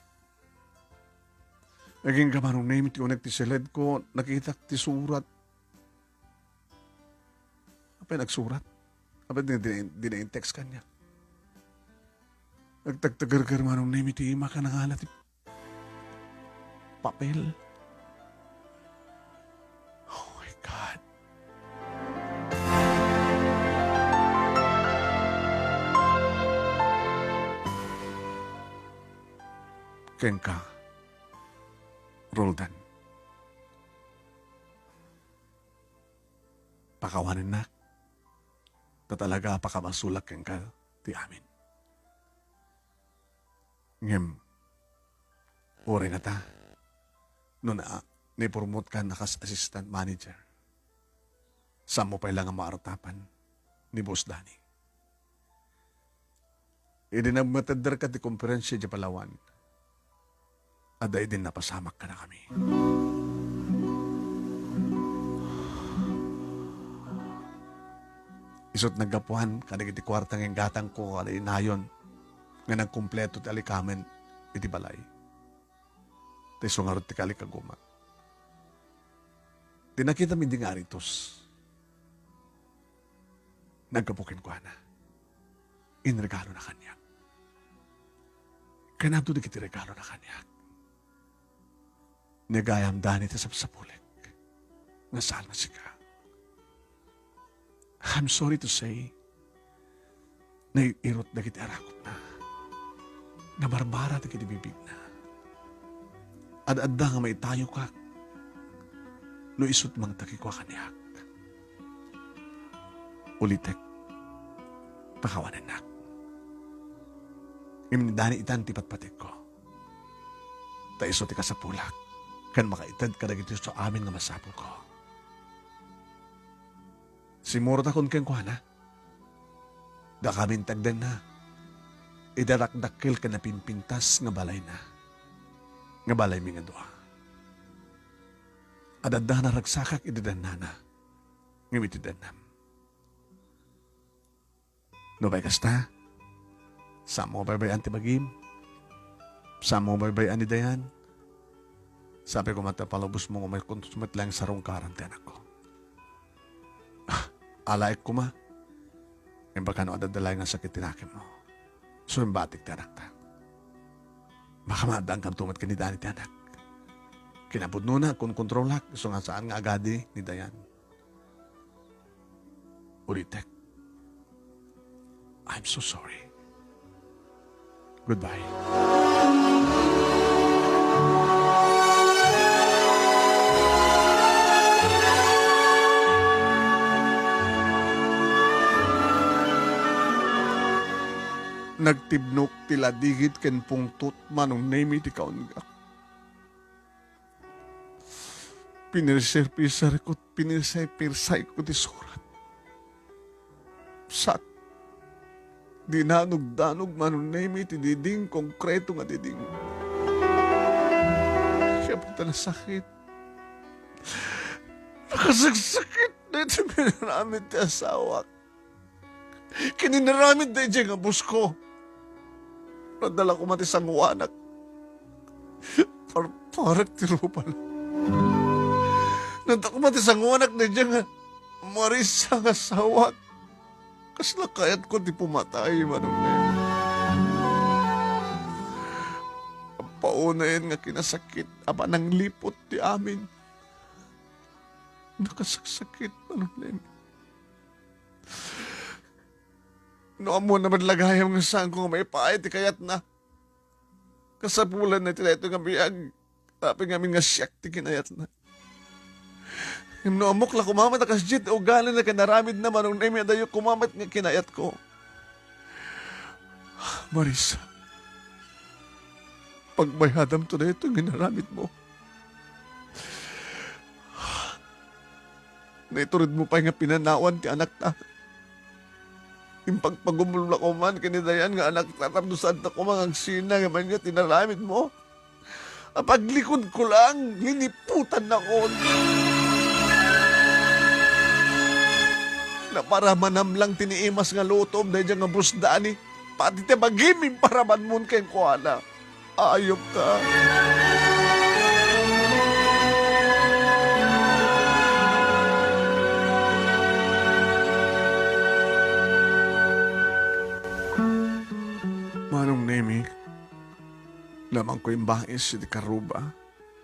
Naging gamanong name ti unek ti siled ko, nakitak ti surat. Apay nagsurat? Apay di, di, di na-text kanya. Nagtagtagargar manong name ti ima ka nangala ti papel. Oh my God. Kenka, Roldan. Pakawanennak. Ta talaga a pakamasulak kenka ti amin. Ngem, uray ngata, no na, ni-promote ka na kas assistant manager, saanmo pay la nga maartapan ni Boss Danny. Idi nagmatedder ka ti konferensya idiay Palawan, adda idin napasamak kadakami. Isut' naggapuan kadagiti kuarta nga inggatangko kada inayon nga nagkumpleto ti alikamen iti balay. Ta isu ngarud ti kalikagumak. Ti nakitam idi nga aritos, naggapu kenkuana. Inregalona kaniak. Kanayon dagiti regalona kaniak. Ni gayam, Dani, ti sapsapulek nga saan nga sika. I'm sorry to say, nair-irot dagiti arakupna. Nabarbara dagiti bibigna. Ad-adda nga maitayokak no isut' mangted ti kua kaniak. Ulitek, pakawanennak. Ngem ni Dani itan ti patpategko. Ta isu ti kasapulak ken makaited kadagiti amin nga masapulko. Simmurotakon kenkuana. Dakami ti agdenna iti dakdakkel ken napimpintas nga balayna, nga balaymi nga dua. Ad-adda nga naragsakak iti dennana, ngem iti dennam. Nupay kasta, saanmo nga baybay-an ti bagim? Saanmo nga baybay-an ni Dayan? Sapay koma ta palubosmo nga umaykon met laeng sarungkaran ti anakko. Ah, alaek koma. Ngem baka no adda laeng nga sakit ti nakemmo. Isu imbatik ti anakta. Makamaaddaankanto met ken ni Dani ti anak. Kinapudnona, agkonkontrolak, isu nga saan nga agadi ni Dayan. Ulitek, I'm so sorry. Goodbye. Nagtibnok ti ladigit ken pungtot, Manong Nemi, ti kaungak. Pinirsir-pirsarko, pinirsay-pirsayko ti surat. Sak, dinanugdanug, Manong Nemi, ti diding, konkreto nga diding. Siya po ta nasakit. Nakasaksakit na iti inaramid ti asawak. Ken inaramid daydiay nga abusko. Nadala koma ti sangoanak. Parparak ti rupana. Nadala koma ti sangoanak daydiay nga Marisa nga asawak. Kasla kayatko ti pumatay, Manong Nemi. Ampaonen nga kinasakit a panangliput ti amin. Nakasaksakit, Manong Nemi. No ammona met la gayam nga saanko nga maipaay ti kayatna, kasapulanna iti daytoy nga biag, apay ngamin nga siak ti kinayatna. Ngem no ammok la koma met a kasdiay ti ugalina ken aramidna, Manong Nemi, adayo koma met nga kinayatko. Marisa, pagbayadamto daytoy nga inaramidmo. Naituredmo pay nga pinanawan ti anakta. Impagpagumulak koma ken ni Dayan nga anakta tapno saanta koma nga agsina nga mania ti inaramidmo. Apaglikudko lang, liniputannakon. Naparamanam lang ti niimas nga lutom daydiay nga busdani. Pati ti bagim imparamanmon kenkuana. Ayupka. Manong Nemi, namangko imbais iti karuba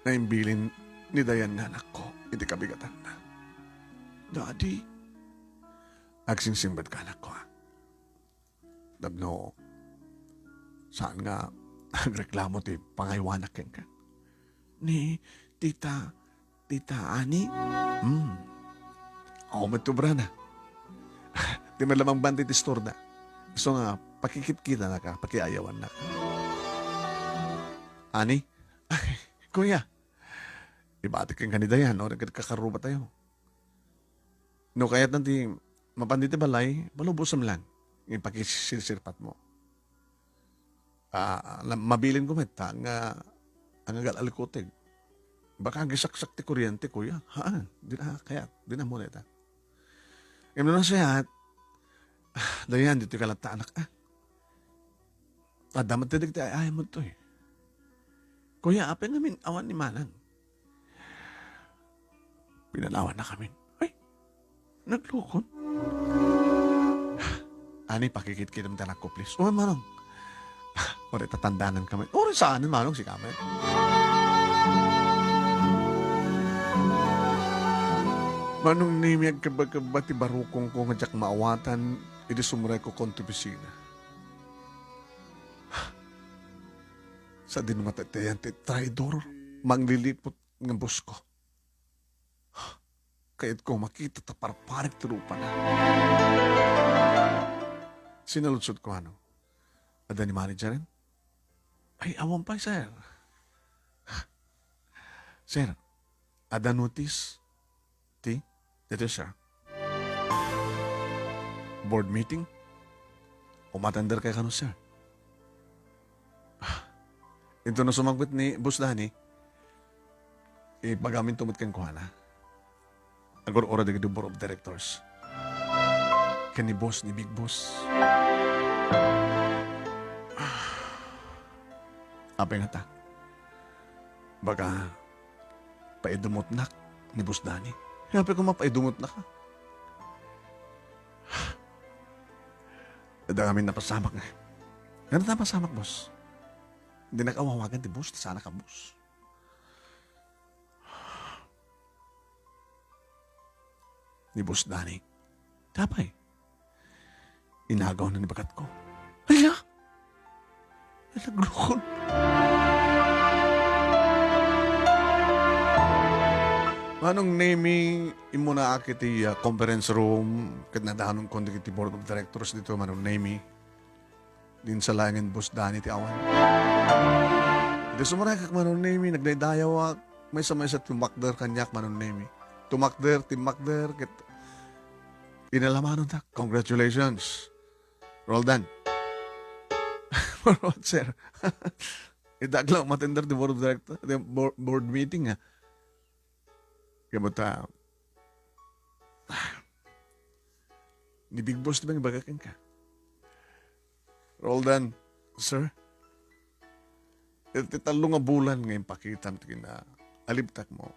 nga imbilin ni Dayan nga anakko iti kabigatanna. Daddy, agsingsimbet ka, anakko, a. Tapno saan nga agreklamo ti pangaywanak kenka. Ni Tita, Tita Ani? Hmm. Awan met ti obrana. Di man la mangbantay ti istorna. Isu nga, pakikitkitanaka, pakiayawannaka. Ani? Kuya, ibatik kenka ni Dayan, no? Nagkakaruba tayo. No kayatna ti mapan ditoy balay, palubosem lang. Ipakisirsirpatmo. Ah, la-, mabilin ko met, ta nga, nga agal-alkuteg. Baka agisaksak ti kuryente, kuya. Haan, di na kayat, di na muna ita. Ngem no nasayaat, ah, Dayan, ditoy ka latta, anak, a. Adda met dagiti ay-ayam ditoy. Kuya, apay ngamin awan ni manang? Pinanawanna kami. Ay, naglukon. Ani, pakikitkitem ti anakko, please. O, Manong. Uray tatandangan kami. Uray saan, Manong, sika met. Manong Nemi, agkabakaba ti barukongko nga diak maawatan idi sumrekko kon ti opisina. Sadino nga ti ayan ti traidor, mangliliput nga boss ko. Kayatko makita ta parparik ti rupana. Sinaludsodko, Manong. Adda ni manageren? Ay, awan pay, sir. Sir, adda notice ti, dito, sir. Board meeting? Umatenderkay kano, sir? Inton no sumangpet ni Boss Danny, ipagaminto met kenkuana. Agur-ura dagiti board of directors. Ken ni boss, ni Big Boss. Apay ngata? Baka paidumotnak ni Boss Danny. Apay koma paidumotnak, ha? Adda ngamin napasamak nga. Ngano napasamak, boss? Dinak awawagan ti boss, ta saanak a boss. Ni Boss Danny. Apay? Inagawna ni bagatko. Ala! Ala, naglukon. Manong Nemi, immunaak iti, ah, conference room, ket nadanonkon dagiti board of directors dito, Manong Nemi. Dinak salaengen, Boss Danny, ti awan. Idi sumrekak, Manong Nemi, nagdaydayawak, maysa-maysa ti tumakder kaniak, Manong Nemi. Tumakder, timmakder, ket inalamanontak. Congratulations, Roldan. For what, sir? Idak lang umatender ti board of director, ti board, board meeting, ha? Kaya mo ta, ni Big Boss ti mangibaga kenka. Roldan, sir, iti tallo nga bulan nga impakitam ti kinaalibtakmo.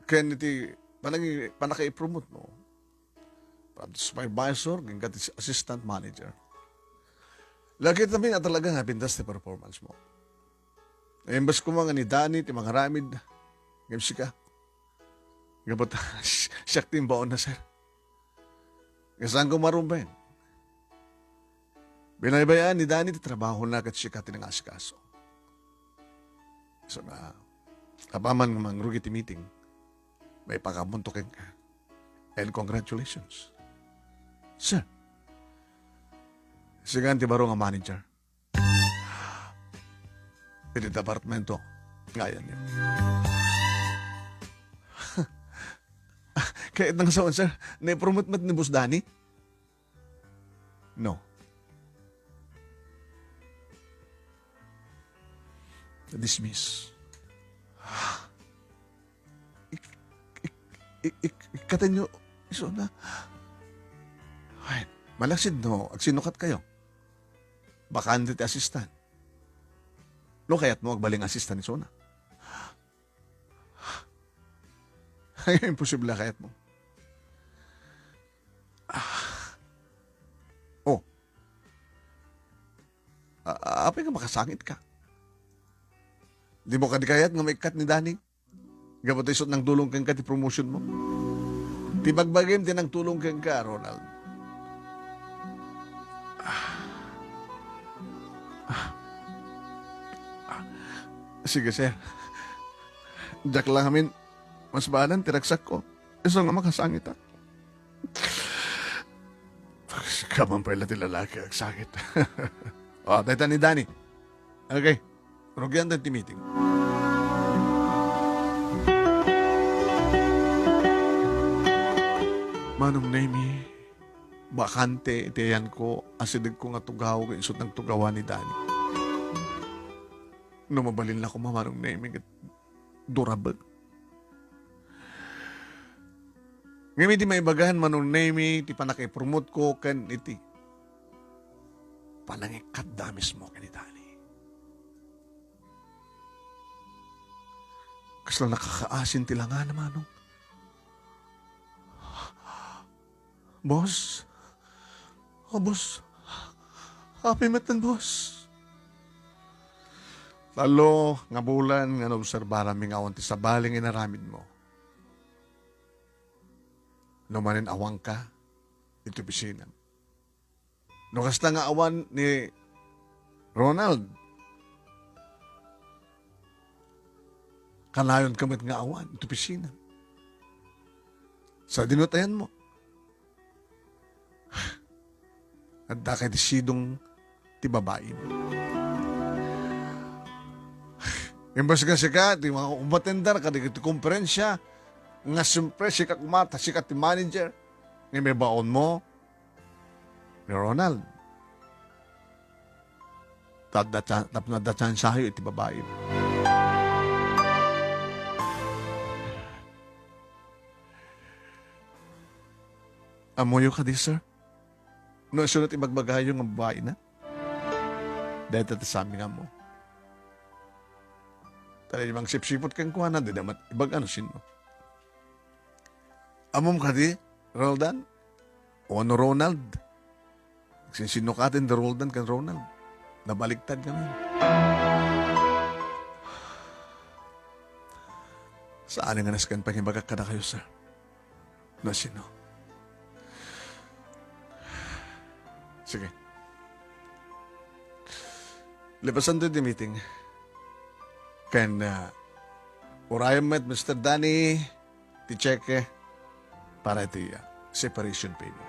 Ken iti panangi-, panakaipromotmo. From supervisor, agingga ti assistant manager. Nakitamin a talaga nga pintas ti performance mo. Imbes koma nga ni Danny ti mangaramid, ngem sika. Gapu ta, siak ti imbaonna, sir. Nga saan ko marumben. Binaybay-an ni Danny ti trabahona ket sika ti nangasikaso. So nga, apaman nga mangrugi ti meeting, maipakaammonto kenka. And congratulations, sir. Sika ti baro nga manager iti departamento nga ayanyo. Kayatna nga sawen, sir, naipromot met ni Boss Danny? No. Dismiss. Ik-, ik-, ik-, ikkatenyo isuna. Ay, malaksid no agsinnukat kayo. Bakante ti assistant. No kayatmo, agbalin nga assistant isuna. Ay, imposible a kayatmo. Ah. Oh. A-, a-, apay nga makasangit ka? Dimo kadi kayat nga maikkat ni Danny? Gapu ta isu ti nangtulong kenka ti promotion mo. Ti bagbagim ti nangtulong kenka, Ronald. Ah. Ah. Ah. Sige, sir. Diak lang amin, mas baanan ti ragsakko. Isu nga makasangitak. Sika man pay la ti lalaki agsangit. O, dayta ni Danny. Okay. Rugian ti meeting. Manong Nemi, bakante iti ayanko, asidegko nga tugaw, ket isu ti nagtugawan ni Danny. No mabalinna koma, Manong Nemi, ket durabek. Ngem iti maibagan, Manong Nemi, ti panakaipromotko ken iti panangikkat da mismo ken ni Danny. Kasla nakakaasin ti langana, Manong. Boss? Oh, boss. Happy metten, boss. Tallo nga bulan nga naobserbaranmi nga awan ti sabali nga inaramidmo. No manen awanka iti opisina. No kasta nga awan ni Ronald, kanayonka met nga awan iti opisina. Sadino ti ayanmo? Adda kay ti sidong ti babaim. Imbes nga sika, ti mga umattendar kadagiti konferensya, nga siyempre sika koma, ta sika ti manager, nga may baonmo, ni Ronald. Tapno adda tsa-, tapno adda tsansayo iti babaim. Ammoyo kadi, sir? No, isu ti ibagbagayo nga babaina? Dayta ti saan mi nga ammo. Ta idi mangsipsiput kenkuana, dida met ibaga no sinno. Ammom kadi, Roldan? Wenno Ronald? Nagsinsinnukaten da Roldan ken Ronald. Nabaligtad kami. Saan nga nasken pangibagak kadakayo, sir? No sinno? Sige. Lepasanto ti meeting. Ken, ah, urayem met, Mister Danny, ti cheque para iti, ah, separation payment.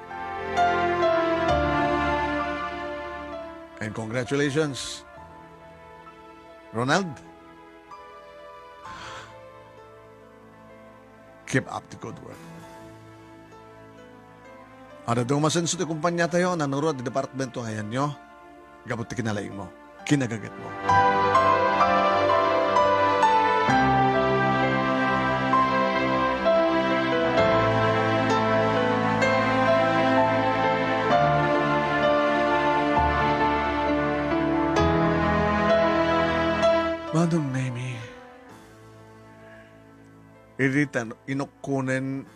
And congratulations, Ronald. Keep up the good work. Adda dumasenso ti kumpaniatayo, nanurot ti departamento nga ayanyo, gapu ti kinalaingmo, kinagagetmo. Manong Nemy, idi tan-, inukkonen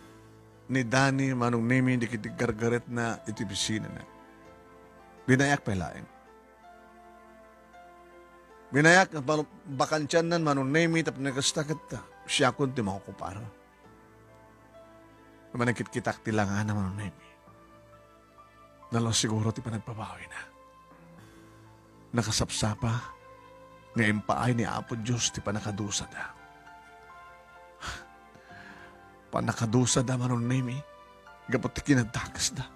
ni Danny, Manong Nemy, dagiti gargaretna iti opisinana. Binayak pay laeng. Binayak nga pal-, bakantiannan, Manong Nemy, tapno kasta ket siakon ti mangokupar. Managkitkitak ti langana, Manong Nemy. Nalus siguro ti panagpabawina. Nakasapsapa nga impaay ni Apo Dios ti pannakadusada. Pannakadusada, Manong Nemy, gapu ti kinadakesda.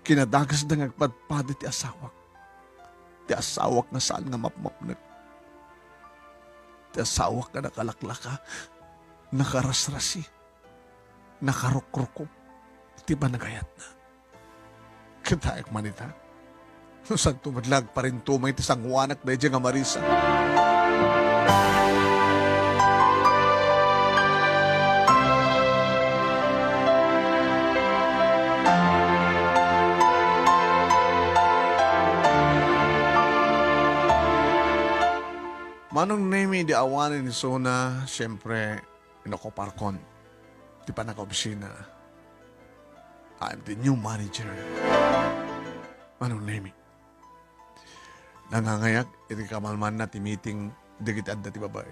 Kinadakesda nga agpadpadi ti asawak. Ti asawak nga saan nga mapmapnek. Ti asawak nga nakalaklaka, nakarasrasi, nakarukruko ti panagayatna. Kitaek man ita. No saanto met la agparintumeng ti sangoanak daydiay nga Marisa. Manong Nemy, idi awanen isuna, siyempre, inokuparkon ti pannakaopisina. I am the new manager. Manong Nemy, nangangayak iti kamalmanna ti meeting dagiti adda ti babai.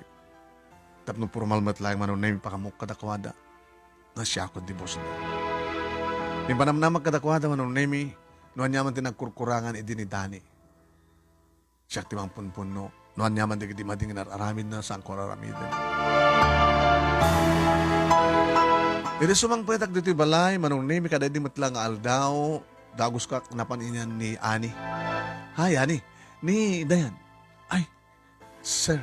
Tapno pormal met laeng, Manong Nemy, pakaamok kadakuada nga siakon ti bossda. Impanamnamak kadakuada, Manong Nemy, no aniaman ti nagkurkurangan idi ni Danny. Siak ti mangpunpunno. No aniaman dagiti madi nga ar-aramidna, saanko ar-aramiden. Idi sumangpetak ditoy balay, Manong Nemy, kadaidi met la nga aldaw, daguskak napan inian ni Ani. Hi, Ani. Ni Dayan. Ay, sir.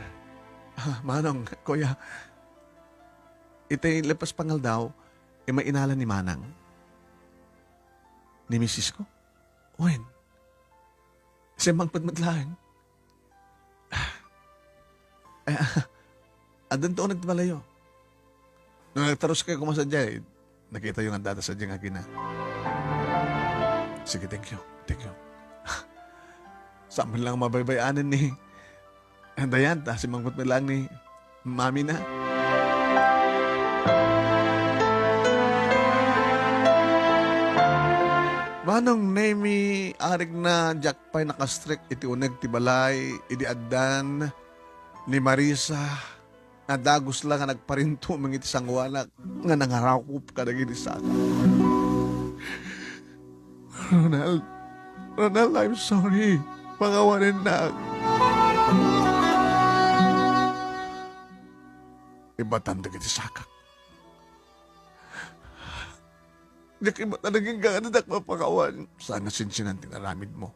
Ah, Manong, kuya. Itay lepas pangaldaw, imainala ni Manang. Ni misisko? Wen. Simmangpet met laeng. Eh, addanto uneg ti balayo. No nagtaruskayo koma sadiay, nakitayo nga addada sadiay nga agina. Sige, thank you. Thank you. Saan man lang mabaybay-anen ni Dayan, ta simangpet met laeng ni Mami na. Manong Nemi, arigna, diak pay nakastrek iti uneg ti balay, idi addan ni Marisa, nga dagus la nga nagparintumeng iti sangoanak nga nangarakop kadagiti saka. Ronald, Ronald, I'm sorry. Pakawanennak. Ibatam dagiti sakak. Diak ibat a nagingga nga diak mapakawan. Saan a sinsinan ti inaramidmo.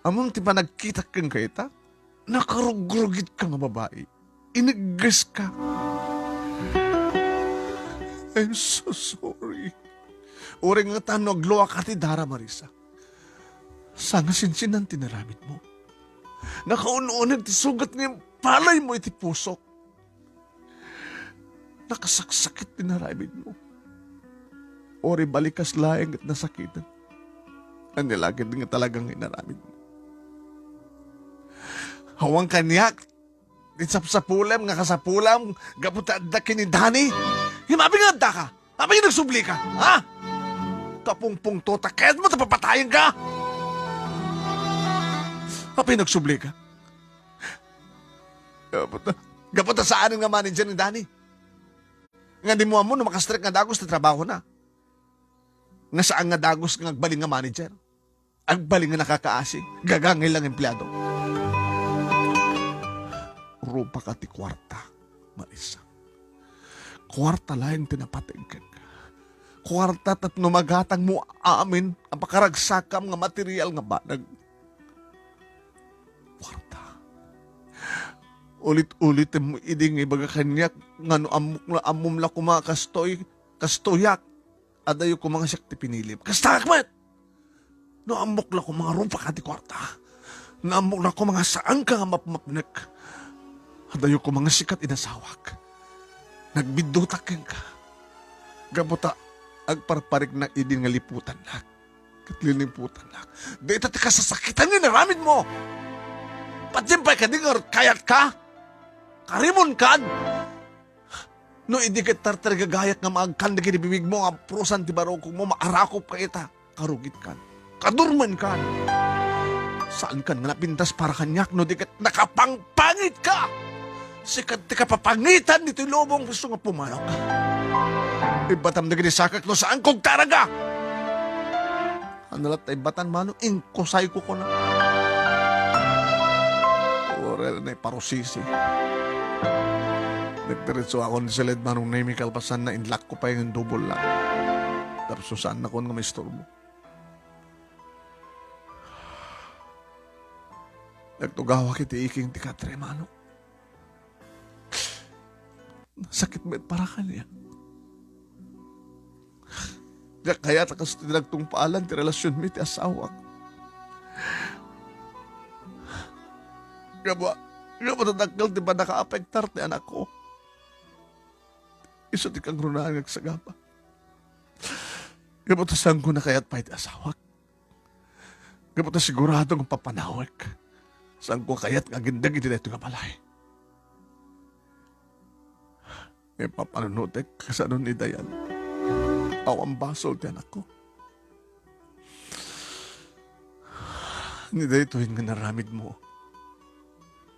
Ammom ti panagkitak kenka ita? Nakarugrugitka nga babai. Iniggeska. I'm so sorry. Uray ngata no agluaka ti dara, Marisa. Saan a sinsinan ti inaramidmo. Nakaun-uneg ti sugat nga impalaymo iti pusok. Nakasaksakit ti inaramidmo. Uray balikas laeng ket nasakiten. Ania la ketdi nga talaga nga inaramidmo. Awan kaniak ti sapsapulem nga kasapulam gapu ta adda ken ni Danny? Ngem apay nga addaka? Apay nga nagsublika? Ha? Kapungpungtotak kayatmo ta papatayenka? Apay nga nagsublika? Gapu ta, gapu ta saanen nga manager ni Danny. Nga dimo ammo no makastrek nga dagus ti trabahona. Nga saan nga dagus nga agbalin nga manager. Agbalin nga nakakaasi. Gagangay lang empleado. Rupaka ti kuarta, Marisa. Kuarta laeng ti napateg kenka. Kuarta tapno magatangmo amin a pakaragsakam nga material nga banag. Kuarta. Ulit-ulitem idi nga ibaga kaniak nga no ammok la, ammom la koma kastoy, kastoyak, adayo koma nga siak ti pinilim. Kastaak met! No ammok la koma nga rupaka ti kuarta, no ammok la koma nga saanka nga mapmapnek, adayo koma nga sika ti inasawak. Nagbiddutak kenka. Gapu ta agparpariknak idi nga liputannak. Ket liniputannak. Dayta ti kasasakitan nga inaramidmo. Patiem pay kadi nga kayatka? Karimonkan? No idi ket tartarigagayak nga maagkan dagiti bibigmo nga aprusan ti barukongmo, maarakopka ita. Karugitkan. Kadurmenkan. Saankan nga napintas para kaniak no di ket nakapangpangitka. Sika ti kapapangitan ditoy lubong isu nga pumanok. Ibatam dagiti sakak no saanko agtaraga. Ano latta ibatan, Manong? Inkusayko kuna. Uray la naiparusisi. Nagdiretso ako ni Siled, Manong Nemi, kalpasanna, inlakko pay nga double lock. Tapos saan nakon nga maistorbo. Nagtugawak iti iking ti katre, Manong. Sakit met para kaniak. Diak kayat a kastoy ti nagtungpaalan ti relasionmi ti asawak. Gapu, gapu ta dakkel ti pannakaapektar ti anakko. Isu ti kangrunaan nga agsagaba. Gapu ta saanko a kayat pay ti asawak. Gapu ta sigurado nga papanawek. Saanko a kayat nga agindeg iti daytoy nga balay. Ipapanunotek kasano ni Dayan. Awan basol ti anakko. Ni daytoy nga inaramidmo,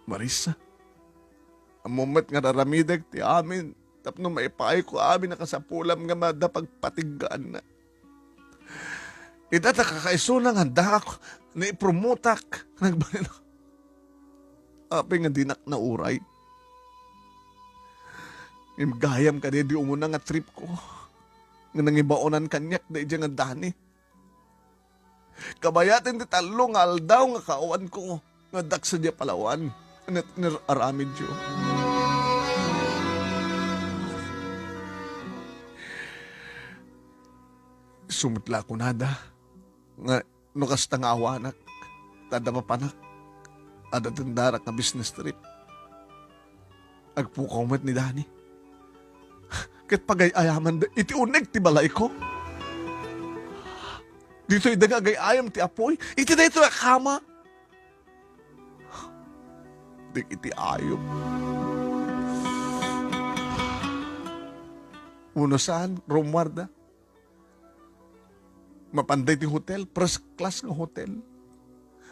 Marisa. Ammom met nga ar-aramidek ti amin tapno maipaayko amin a kasapulam nga adda pagpatiggaanna. Ita ta kakaisuna nga addaak, naipromotak, nagbalin. Apay nga dinak nauray? Ngem gayam kadi di umuna nga tripko nga nangibaonan kaniak daydiay nga Danny. Kabayaten ti tallo nga aldaw nga kaawanko nga addak sadiay a Palawan ket nar-aramidyo. Isu met la kunada nga no kasta nga awanak, ta adda papanak, adda tendarak nga business trip. Agpukaw met ni Danny. Ket pagay-ayaman da iti uneg ti balayko. Ditoy da nga agay-ayam ti apuy, iti daytoy a kama. dagiti ayup. Wenno saan, rummuarda. Mapanda iti hotel, first class nga hotel.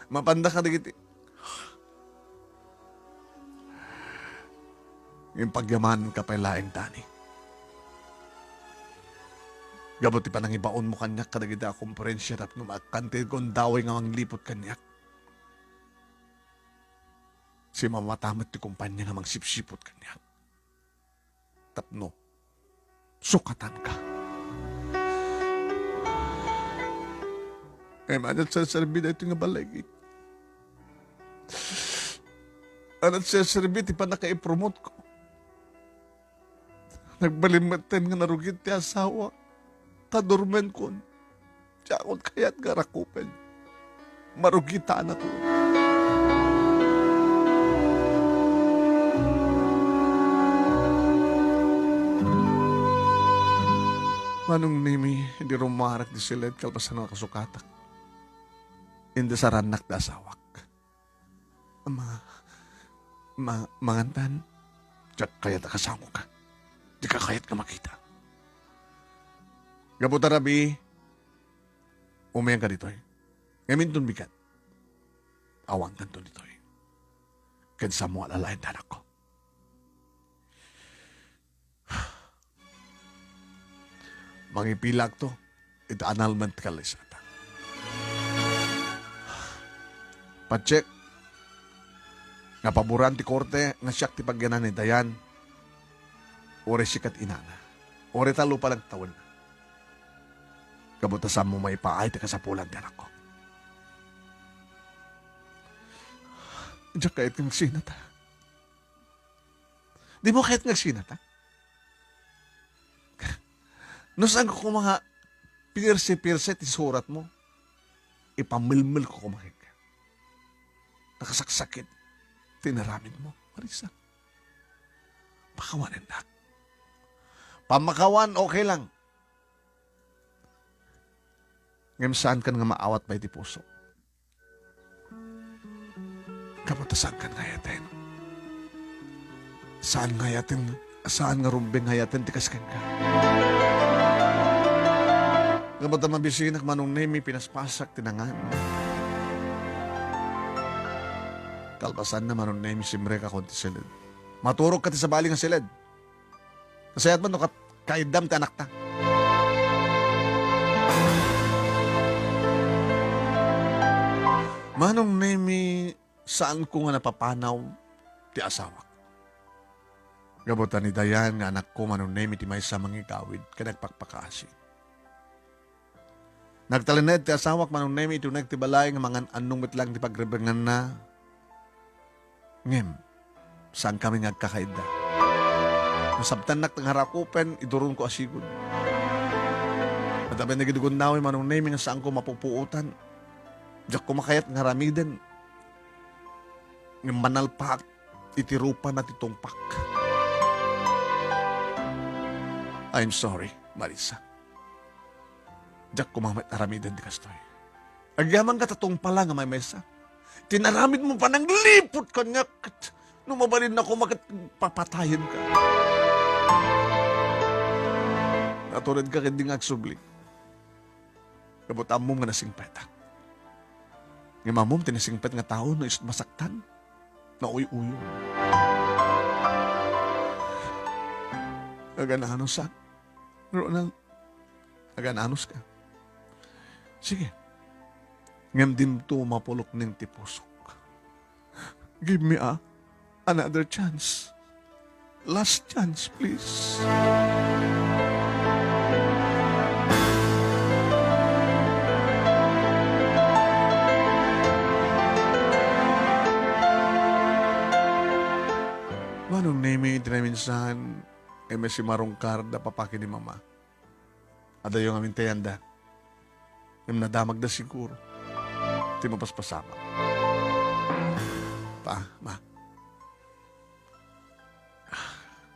Mapanda kadagiti, ngem pagyamananka pay laeng, Dani. Gapu ti panangibaonmo kaniak kadagiti a komperensia tapno maakkan ti gundaway nga mangliput kaniak. Simamata met ti kompania nga mangsipsiput kaniak. Tapno sukatanka. Ngem ania ti serserbi daytoy nga balay? Ania ti serserbi ti pannakaipromotko? Nagbalin metten nga narugit ti asawa. Kadurmenkon. Diakon kayat nga rakupen. Marugitanak. Manong Nemi, idi rummuarek idi siled kalpasan nga kasukatak, indesarannak ti asawak. Ma, ma, mangantan, diak kayat a kasangoka. Dika kayat nga makita. Gapu ta rabii, umayanka ditoy. Ngem inton bigat, awankanto ditoy. Ken sammo a lalaen ti anakko. Mangipilakto iti annulment ti kallisatan. Patiek nga paboran ti korte nga siak ti pagyanan ni Dayan, uray sika ti inana, uray tallo pay laeng ti tawenna. Gapu ta saanmo maipaay ti kasapulan ti anakko. Diak kayat nga agsinata. Dimo kayat nga agsinata? No saanko koma nga pirse-pirse ti suratmo, ipammelmelko koma kenka. Nakasaksakit ti inaramidmo, Marisa. Pakawanennak. Pammakawan, okay lang. Ngem saankan nga maawat pay ti puso. Gapu ta saankan nga ayaten. Saan nga ayaten, saan nga rumbeng nga ayaten ti kas kenka. Gapu ta mabisinak, Manong Nemi, pinaspasak ti nangan. Kalpasanna, Manong Nemi, simrekakon ti siled. Maturogka ti sabali nga siled. Nasayaat man no kat-, kaiddam ti anakta. Manong Nemi, saanko nga napapanaw ti asawak. Gapu ta ni Dayan nga anakko, Manong Nemi, ti maysa mangigawid ken agpakpakaasi. Nagtalinaed ti asawak, Manong Nemi, iti uneg ti balay nga mangan-annong met laeng ti pagrebenganna. Ngem, saankami nga agkakaidda. Nasabtannak nga rakupen, iduronko a sigud. Adda pay dagiti gundaway, Manong Nemi, nga saanko mapupuotan. Diak koma kayat nga aramiden. Ngem manalpaak iti rupana ti tungpak. I'm sorry, Marisa. Diak koma met aramiden ti kastoy. Agyamankata tungpala nga maymaysa. Ti inaramidmo, panangliput kaniak, ket no mabalinna koma ket papatayenka. Naturedka ketdi nga agsubli. Gapu ta ammom nga nasingpetak. Ngem ammom ti nasingpet nga tao no isu masaktan, nauy-uyon. Agan-anusak, Ronald. Agan-anuska. Sige. Ngem dinto mapulokneng ti pusok. Give me a another chance. Last chance, please. Manong Nemi, iti naminsan, ay may simarungkar da papa ken ni mama. Adayo ngamin ti ayanda. Ngem nadamagda siguro ti mapaspasamak. Pa, ma.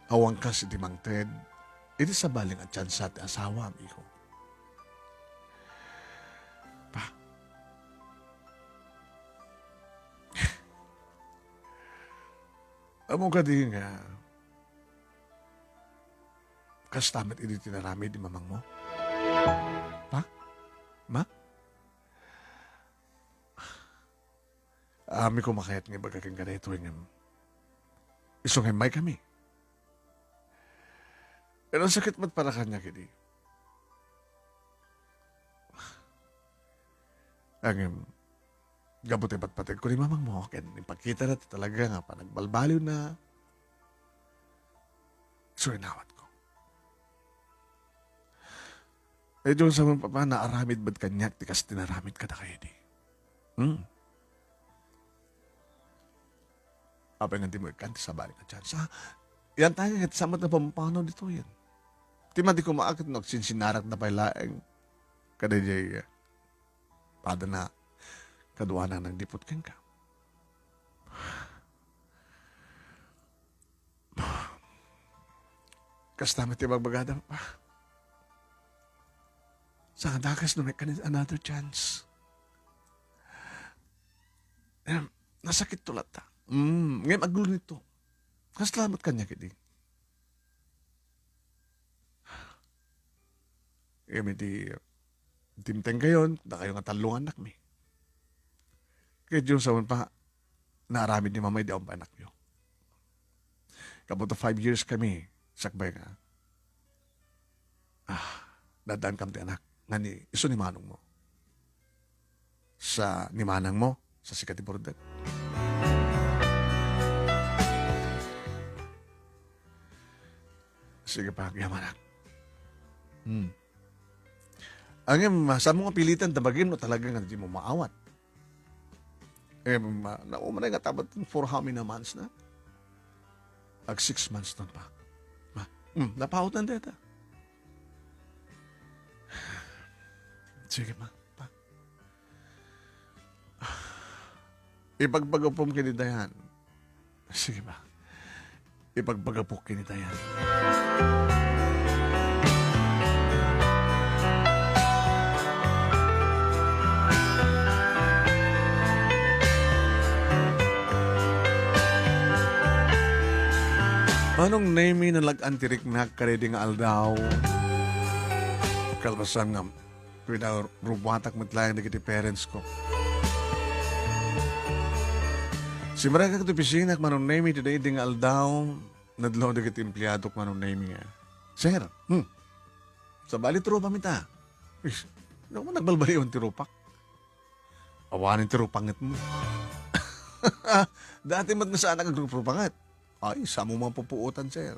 Awan kas iti mangted iti sabali nga tsansa ti asawam, iho. Pa. Ammom kadi nga kasta met idi tinaramid ni mamangmo? Pa? Ma? Ammok a kayat nga ibaga kenka daytoy ngem isu nga immaykami. Pero sakit met para kaniak idi. Ngem, gapu ti patpategko ni mamangmo, ken ipakitana ti talaga nga panagbalbaliwna, isu inawatko. Ay, Dios, ammom, Papa, naaramid met kaniak ti kas tinaramid kadakayo idi. Hmm? Apay nga dimo ikkan ti sabali nga chance? Ah, yan tayo, ket sa met napampanaw ditoyen. Ti madi koma ket no agsinsinarak da pay laeng. Kada jay, eh, pada na kaduana nagdipot kenka. Kasta met ti bagbagada, Papa. Saan a dakes no mekkan another chance? Em, nasakitto latta. Mm, ngem aglunitto. Kasla met kaniak idi. Ngem idi dimtengkayon, dakayo nga tallo nga annakmi. Ket Dios awan pa, naaramid ni Mama idi awan pa annakyo. Gapu ta five years kami, sakbay nga, ah, naddaan kam ti anak, nga ni, isu ni manongmo. Sa ni manangmo, sa sika ti burdek. Sige pa, agyamanak. Hmm. Ngem, ah, saanmo nga pilitan ta bagim no talaga nga dimo maawat. Eh, ma-, naumanay nga tabat for how many months na? Ag six months ton pa. Ma, hmm, napaawatan dayta. Sige, ma, pa. Ipagbagapom ken ni Dayan. Sige ba? Ipagbagapok ken ni Dayan. Manong Nemy, nalag-an ti riknak kadaydi nga aldaw. Kalpasan nga pinarubuatak met laeng dagiti parents ko. Simrekak ti opisina, Manong Nemy, ti daydi nga aldaw, nadlaw dagiti empleadok, Manong Nemy, nga, "Sir, hmm, sabali ti rupam ita." Is, no, nagbalbaliwan ti rupak. Awanen ti rupangetmo. Dati met nga saanak agrupanget. Ay, saanmo mapupuotan, sir.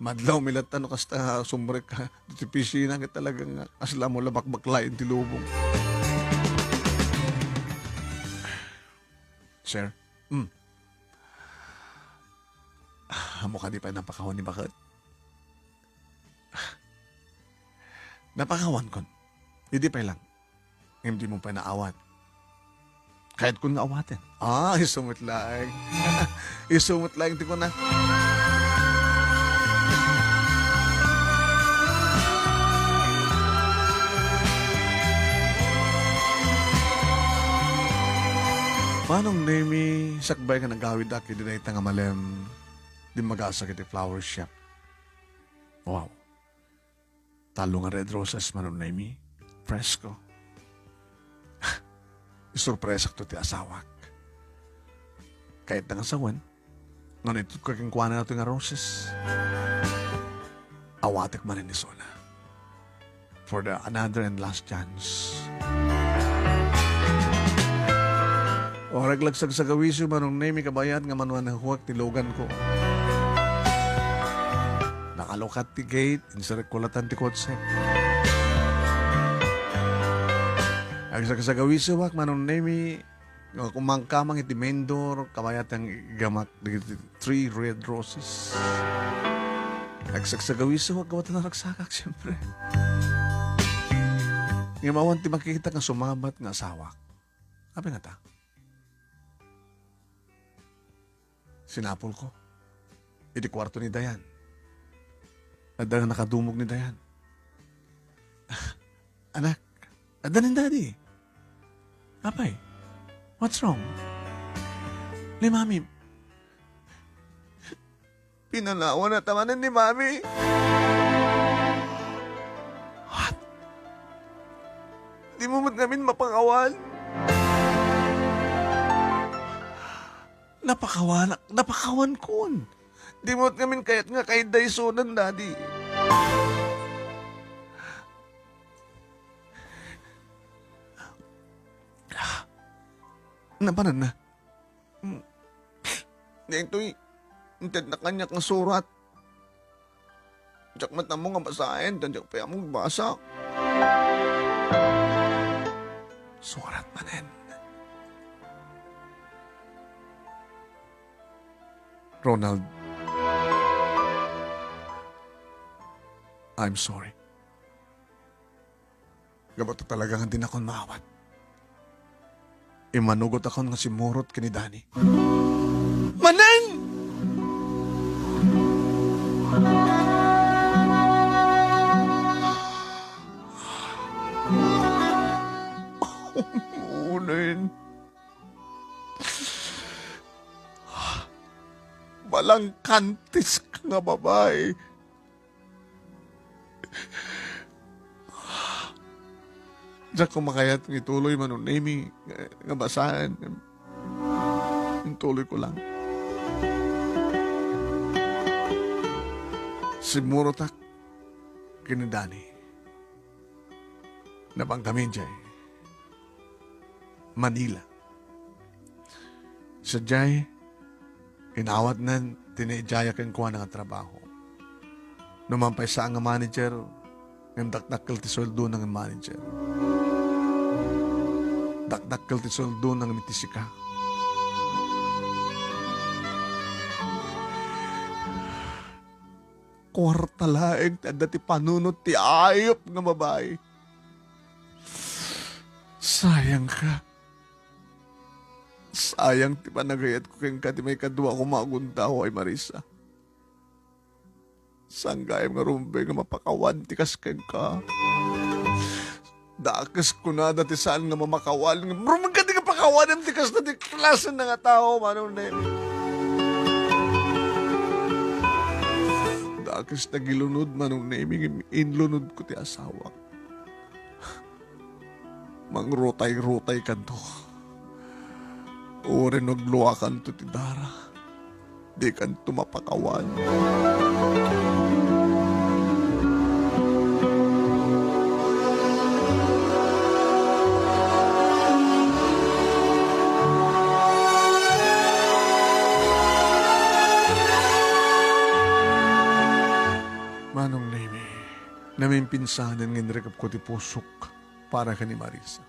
Madlawmi latta no kasta sumrek ka ditoy opisina ket talaga nga kasla mo la bakbaklayen ti lubong. Sir? Hmm. Ammok a di pay napakawan ni baket? Napakawankon. Idi pay lang. Ngem dimo pay naawat. Kayatkon nga awaten. Ah, isu met laeng. Isu met laeng ti kuna. Manong Nemy, sakbay nga nagawidak idi dayta nga malem, dimmagasak iti flower shop. Wow. Tallo nga red roses, Manong Nemy. Presko. Isurpresakto ti asawak. Kayatna nga sawen, no itedko kenkuana datoy nga roses, awatek manen isuna. For the another and last chance. Orag la agsagsagawiso, Manong Nemy, kabayat nga manahuak ti lugan ko. Nakalukat ti gate, inserek ko latan ti kotse. Agsagsagawisoak, Manong Nemy, nga kumangkamang iti main door, kabayatan nga igamak dagiti three red roses. Agsagsagawisoak, gapu ta naragsakak, siyempre. Ngem awan ti makitak nga sumabat nga asawak. Apay ngata? Sinapulko. Iti kuarto ni Dayan. Adda nga nakadumog ni Dayan. "Anak, adda ni Daddy." "Apay? What's wrong?" "Ni Mami, Pinanawanna ta manen ni Mami. What? Dimo met ngamin mapakawan? Napakawanak, napakawankon. Dimo met ngamin kayat nga kaidaysonan, Daddy. Napanan na. Hmm. Daytoy, intedna kaniak nga surat. Diak met ammo nga basaen, ta diak pay ammo magbasa. Surat manen. Ronald, I'm sorry. Gapu ta talaga nga dinakon maawat. Immanugotakon nga simmurot ken ni Danny. Manen! Unen. Balangkantis nga babai. Diak makayat nga ituloy, Manong Nemy, nga, nga basaen. Intuloy ko lang. Simmurotak ken ni Danny. Napankami idiay Manila. Sadiay, inawatnan ti naidiayak kenkuana nga trabaho. No man pay saan nga manager, ngem dakdakkel ti sueldona nga manager. Dakdakkel ti sueldona nga iti sika. Kuarta laeng ti adda ti panunot ti ayup nga babai. Sayangka. Sayang ti panagayatko kenka ti maikadua koma a guntaw, ay Marisa. Saan gayam nga rumbeng nga mapakawan ti kas kenka? Dakes kunada ti saan nga mamakawan, ngem rumbeng kadi nga pakawanem ti kasna ti klasen nga tao, Manong Nemy. Dakes nagilunod, Manong Nemy, ngem inlunodko ti asawak. Mangrutay-rutaykanto. Uray no agluakanto ti dara, dikanto mapakawan. Manong Nemy, namimpinsanen nga inrikepko ti pusok para ken ni Marisa.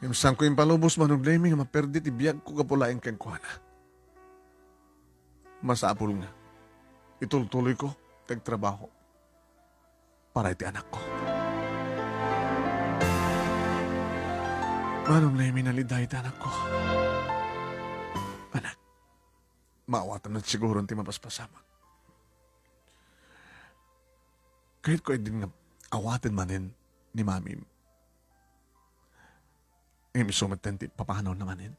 Ngem saanko impalubos, Manong Nemy, nga maperdi ti biagko gapu laeng kenkuana. Masapul nga itultuloyko ti agtrabaho para iti anakko. Manong Nemy, naliday ti anakko. Anak, maawatam met siguron ti mapaspasamak. Kayatko idin nga awaten manen ni Mami. Ngem isu met ti papanawna manen.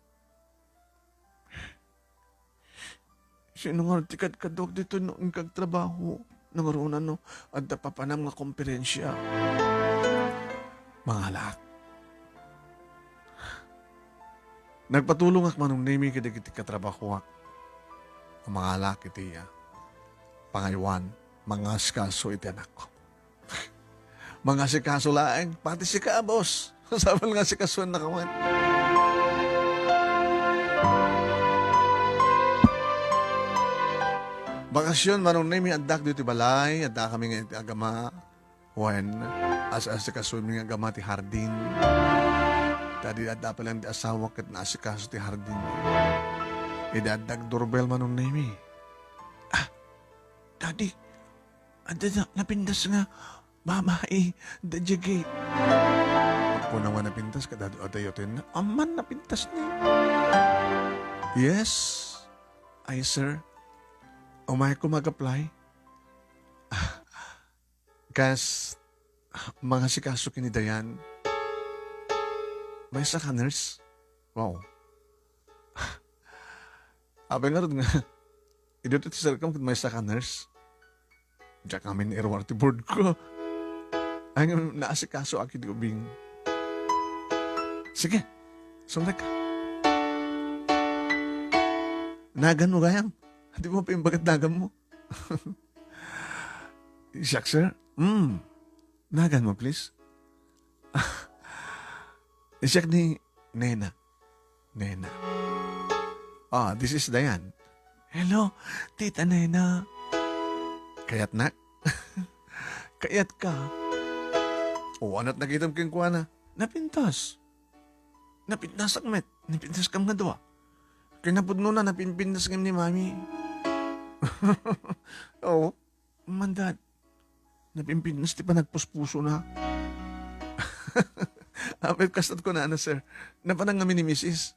Sino nga ti kadkaduak ditoy no inka agtrabaho? Nangruna no adda papanam nga komperensia. Mangalak. Nagpatulongak, Manong Nemy, kadagiti katrabahoak a mangalak iti, ah, pangaywan, mangasikaso iti anakko. Mangasikaso laeng, pati sika, boss. Sapul nga asikasuennaka met. Bakasyon, Manong Nemy, addak ditoy balay, addakami nga iti agama. Wen, as-asikasomi nga agama ti hardin. Ta idi adda pay laeng ti asawak ket naasikaso ti hardin. Idi adda agdurbel, Manong Nemy. Ah, Daddy, adda na-, napintas nga babai, da jegit. Kuna nga napintas, kadado adayo tenna. Amman napintas ni. Yes. Ay, sir. Umayko mag-apply. Kas, mangasikaso ken ni Dayan. Maysa ka nurse? Wow. Apay ngarud nga, Idi ti sirkam ket maysa ka nurse. Diak ngamin iruar ti boardko. Ay, ngem naasikasoak idi ubing. Sige, sumrek ka. Naganmo gayam? Di mo pa imbagat naganmo? Siak, sir? Hmm. Naganmo, please? Siak ni Nena. Nena. Ah, this is Dayan. Hello, Tita Nena. Kayatnak? Kayatka? O, aniat nakitam kenkuana? Napintas. Napintasak met. Napintaskam nga dua. Kinapudnona, napinpintas ngem ni Mami. Oo. Manda, napinpintas ti panagpuspusona. Apay, kasto't kunana, sir. Napanan ngamin ni Misis.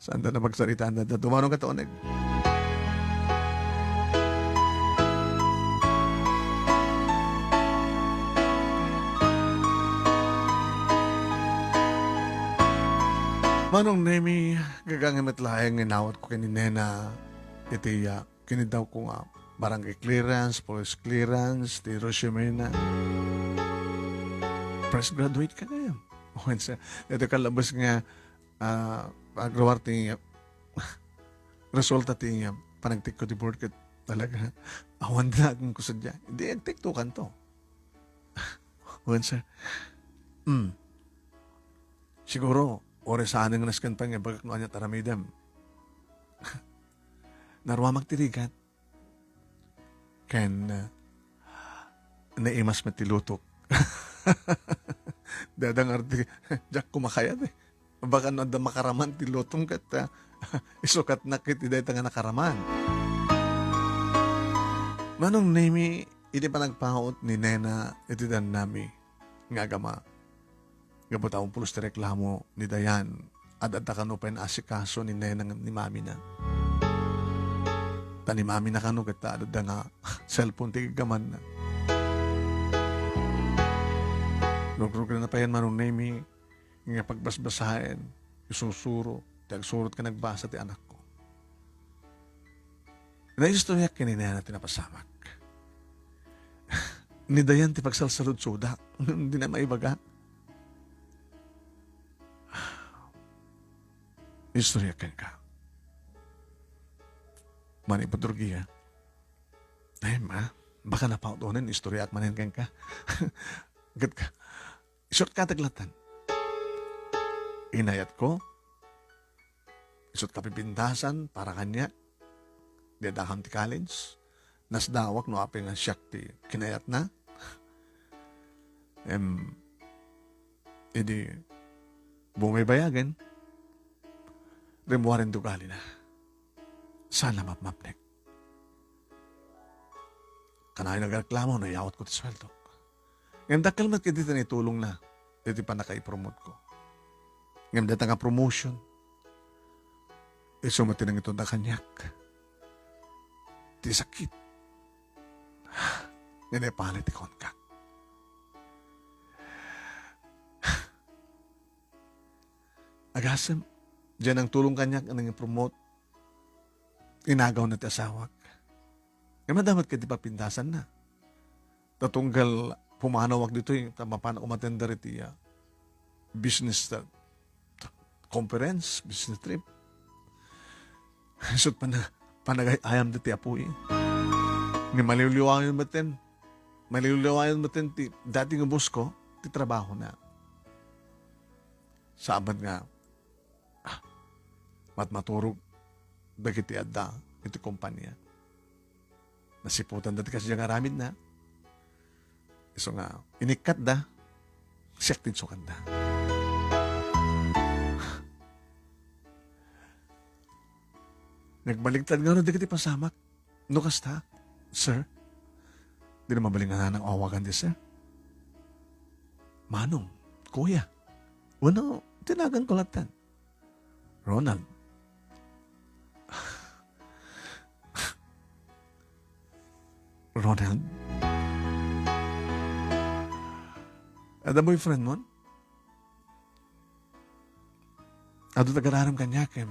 Saanda napagsaritaan da. Dumanong ka, Toneg. Manong Nemi, gagangi met laeng nga inawatko ken ni Nena iti, ah, kinidawko nga barangay clearance, police clearance, ti resume na. Fresh graduate ka kaya? Wen, sir. Ito kalabas nga, ah, agruar ti resulta ti, ah, panagtikko ti board ket talaga, awan da agingkusad dia. Di agtiktokan to. Wen, sir. Mm. Siguro, ore saan nga nasken pa nga ibagak no ania ti aramidem. Naruamak ti rigat. Ken, ah, naimas met ti lutok. Dadang arti, diak kumakayat eh. Baka no adda makaraman ti lutom ket, ah, isukatnak iti dayta nga nakaraman. Manong Nemi, iti panagpaut ni Nena iti dannami nga agama. Gapu ta umpulos ti reklamo ni Dayan, ad-adda kano pay naasikaso ni Nenang ni Mamina. Ta ni Mamina kano ket ta ad-adda nga cellphone ti gaggamanna. Rugrugna pay Manong Nemi nga pagbasbasaen, isusuro, ti agsurot ken agbasa ti anakko. Naistoryak ken ni Nena ti napasamak. Ni Dayan ti pagsalsaludsodak. Dina maibaga. Istoryak kenka. Manipud Rugia. Ay, ma, baka napaut-unen, istoryak manen kenka. Ket ka, isut' ka ti latta. Inayatko, isut' kapipintasan para kaniak, di adda kam ti college, nasdawak no apay nga siak ti kinayatna. Em, idi bumaybayagen, rimmuaren ti ugalina. Saan la mapmapnek. Kanayon nagreklamo no iyawatko ti sueldok. Ngem dakkel met ketdi ti naitulongna iti pannakaipromotko. Ngem dayta nga promotion, isu met ti nangitudna kaniak ti sakit nga naipalay ti kunkak. Agasem, diay nangtulong kaniak nga nang-promote, inagawna ti asawak. Ngem adda met ketdi papintasanna. Ta tunggal pumanawak ditoy, ta mapan umatender iti, ah, business, ah, conference, business trip. Isut' pana-, panagay-ayam ditoy apoy. Ni maliwliwayon metten, maliwliwayon metten ti dati nga boss ko, ti trabahona. Saabat nga, ah, matmaturog dagiti adda iti kompania. Nasiputanda ti kasdiay nga aramidna. Isu nga, inikkatda, siak ti insukatda. Nagbaliktad ngarud dagiti pasamak. No kasta, sir, dina mabalin nga nanang awagan ti sir. Manong, kuya, wenno tinagan ko latta. Ronald. Ronald? Adda boyfriend mo? Adu tagararem kaniak, em,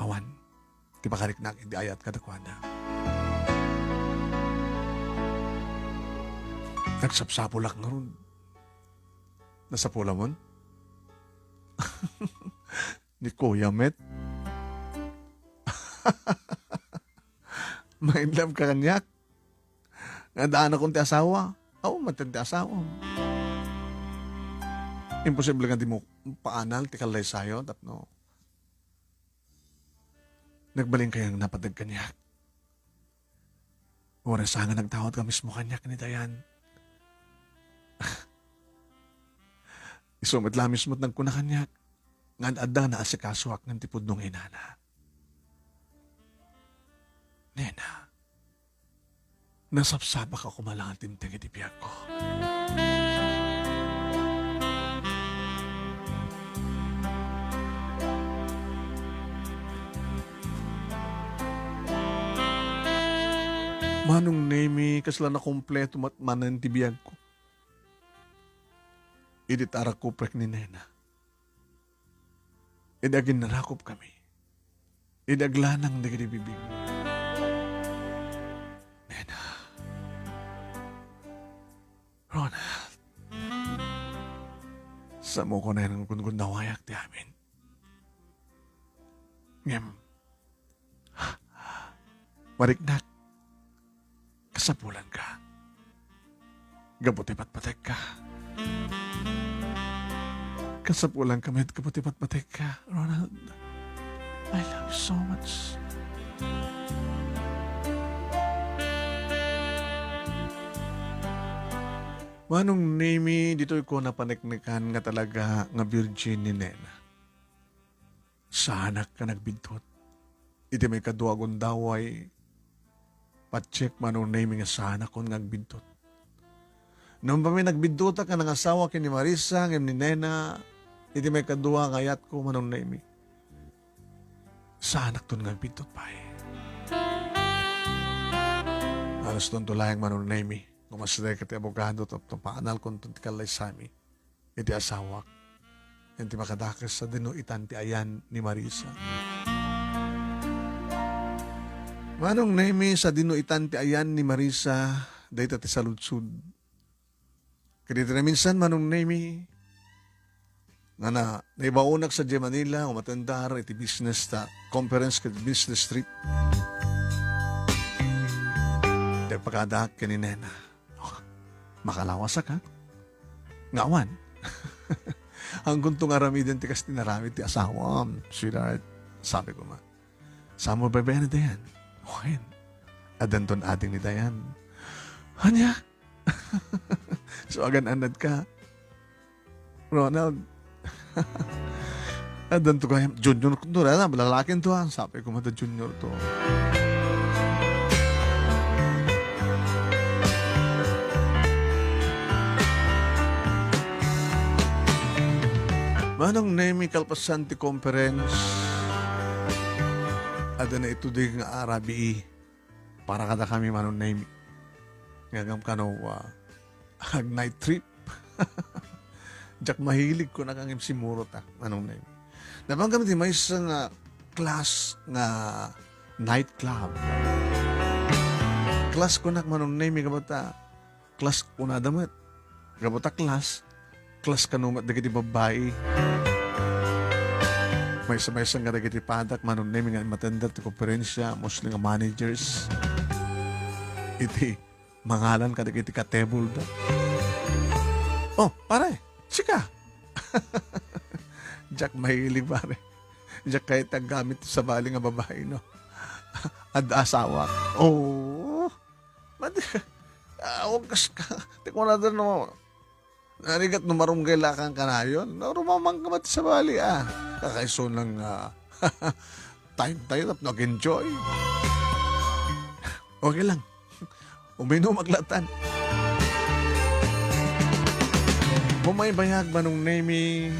awan. ti pakariknak iti ayat kadakuada. Nagsapsapulak ngarud. Nasapulamon? Ni Kuya met. Ma-in love ka kaniak? Nga addaan akon ti asawa? Awan met ti asawam. Imposible nga dimo paanal ti kallaysayo tapno nagbalin kayang napateg kaniak. Uray sa nga nagtawag ka mismo kaniak ni Dayan. Isu met la mismo ti nagkuna kaniak nga adda nga naasikasoak ngem ti pudno nga inana. Nena, nasapsapaka koma la nga timteng iti biagko. Manong Nemi, kasla nakompleto met manen ti biagko. Idi ta arakuprek ni Nena. Idi aginnarakupkami. Idi aglanang dagiti bibig. Nena. Ronald. Sammok a naggungunnawayak ti amin. Ngem, mariknak, kasapulanka. Gapu ti patpatekka. Kasapulanka met gapu ti patpatekka, Ronald. I love you so much. Manong Nemi, ditoy ko napaneknekan nga talaga nga virgin ni Nena. Saanak nga nagbiddut. Iti maikadua a gundaway, patiek, Manong Nemi, nga saanakon nga agbiddut. Nupami nagbiddutak nga nangasawa ken ni Marisa ngem ni Nena, iti maikadua nga ayatko, Manong Nemi, saanakton nga agbiddut pay. Halos tunto laeng, Manong Nemi, nga umasideg iti abogado tapno paanalkonton ti kallaysami iti asawak. Iti makadakes, sadino itan ti ayan ni Marisa. Manong Nemi, sadino itan ti ayan ni Marisa, dayta ti saludsod. Ket iti naminsan, Manong Nemi, nga na, naibaonak sadiay Manila, umatendar iti business ta, conference ket business trip. Nagpakadaak ken ni Nena. Makalawasak, ha? Nga awan. Anggunto nga aramiden ti kas ti naramid ti asawam, sweetheart. Sabi ko man. Saan mo baybay ni Dayan? Wen. Addanton ading ni Dayan. Ania? So, agan-anad ka. Ronald. Addanto gayam, Junior to, na, lalaki to, ah. Sabi ko, "Mada Junior to." Manong Nemi, kalpasan ti conference, adda na ituding nga arabii. Para kadakami, Manong Nemi. Ngagam kano, ah, ag night trip. Diak mahilig, kunak, ngem simurot, ah, Manong Nemi. Napan kami ti maysa nga class nga night club. Class, kunak, Manong Nemi, kabata. Class, kunada met. Gapu ta class, class kano met dagiti babbai. Maysa-maysa nga dagiti padak, Manong Nemi, nga umatendar ti konferensya, mostly nga managers. Iti mangalan kadagiti katebulda. "Oh, pare, sika?" Diak mahilig, pare. Diak kayat ti aggamit ti sabali nga babai, no? Adda asawak. Oh. Madi, ah, awan kas ka. Ti kunada no, narigat no marunggay la kan kanayon. No, rumamang ka met sabali, ah. Kakaiso nang, ah, time tayo, tapno ag-enjoy. Okay lang. Uminom aglatan. Bumaybayag, Manong Nemi.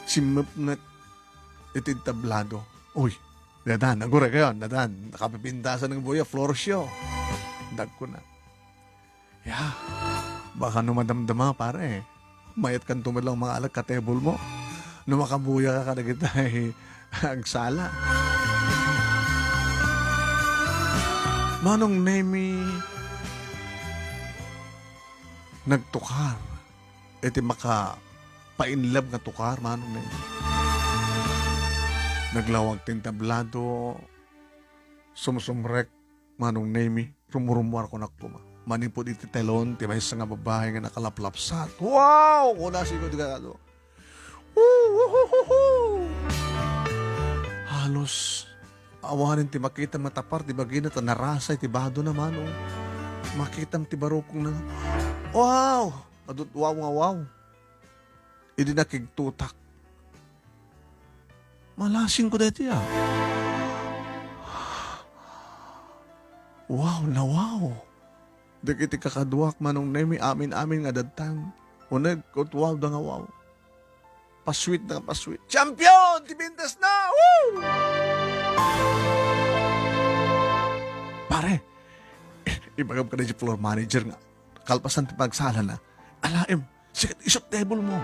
Simmepnget iti tablado. Uy, dadan, aguray kayo, dadan. Nakapipintasan ng buya, floor show. Dagko na. Ya, baka no madamdama, pare. Mayat kan tumadlang mga alag ka table mo. No makabuya ka kadagitay agsala. Manong Nemi, nagtukar iti maka-painlove nga tukar, Manong Nemi. Naglawag ti entablado, sumsumrek, Manong Nemi, rumurumuar kunak koma. Manipud iti telon ti maysa nga babai nga nakalaplapsat. "Wow!" kuna sigud kado. Woo! Wuhuhuhu! Halos awanen ti makitam nga tapar ti bagina ta narasa iti badona, Manong. Makitam ti barukongna. Wow! Adut wow nga wow. Idi nakigtutak. Malasingko daytoy, a. Wow na wow. Dagiti kakaduak, Manong Nemi, amin-amin nga adadtan. Uneg ket wow da nga wow. Pasweet da nga pasweet. Champion! Ti pintasna! Woo! Pare, ibagam kada di floor manager nga kalpasan ti pagsalana. Alaem, sikat isut table mo.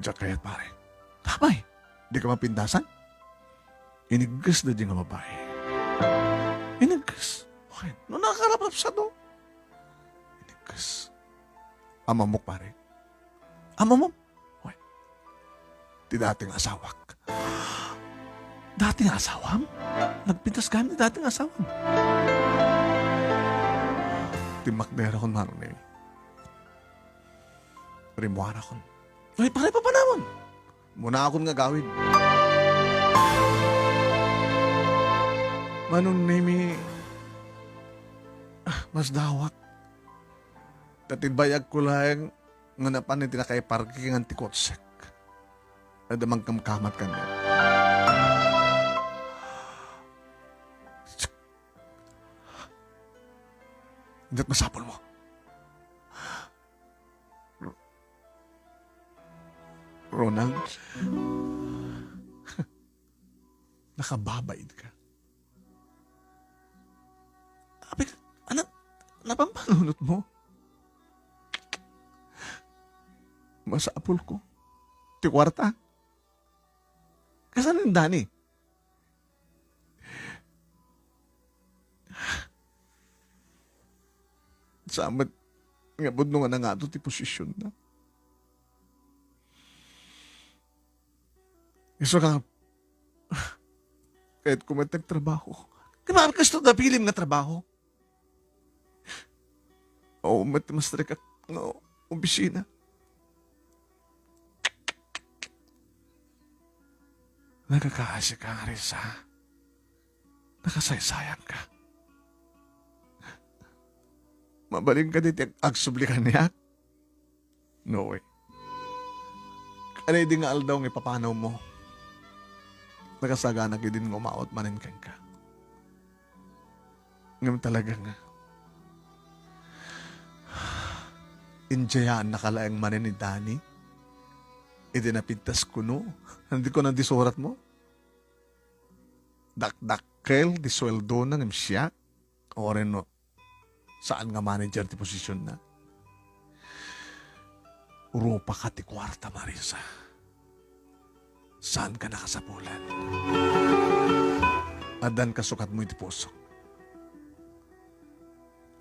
Diak kayat, pare. Apay, di ka mapintasan? Inigges da di nga babai. Inigges. Wen, no nakaraprapsat, no? Inigges. Amamok, pare. Amamok? Wen. Ti dati nga asawak. Dati nga asawam? Nagpintas gayam ti dati nga asawam. Timmakderakon, Manong Nemi. Rimmuarakon. Ay, pare, papanawon. Muna akon nga gawid. Manong Nemi, ah, masdawak. Ta ti bayagko laeng nga napan iti nakaiparkingan ti kotsek. Adda mangkamkamat kaniak. Diak masapulmo. Ronald, nakababain ka. Apay ka, anak, napampanunot mo? Masapul ko. Ti kuarta. Kasano ni Danny? Sa met nga pudno nga nangato ti posisionna. Isu nga, kayatko met ti agtrabaho. Di ba, kasto napilim nga trabaho? Oo, met, mas rek-, nga opisina. Nagkakaasi ka, Marisa. Nakasaysayang ka. Mabalin ka diti ag-, agsubli kaniak? No way. Ania idi nga aldaw nga ipapanaw mo? Nakasagana kidin nga umawat manen kenka. Ngem talaga nga, indiayaannaka laeng manen ni Danny? Idi napintas kuno, hindi ko nandisurat mo? Dakdakkel ti sueldona ngem siak? O reno, saan nga manager ti posisionna? Rupaka ti kuarta, Marisa. Saanka nakasapulan. Addan kasukatmo iti pusok.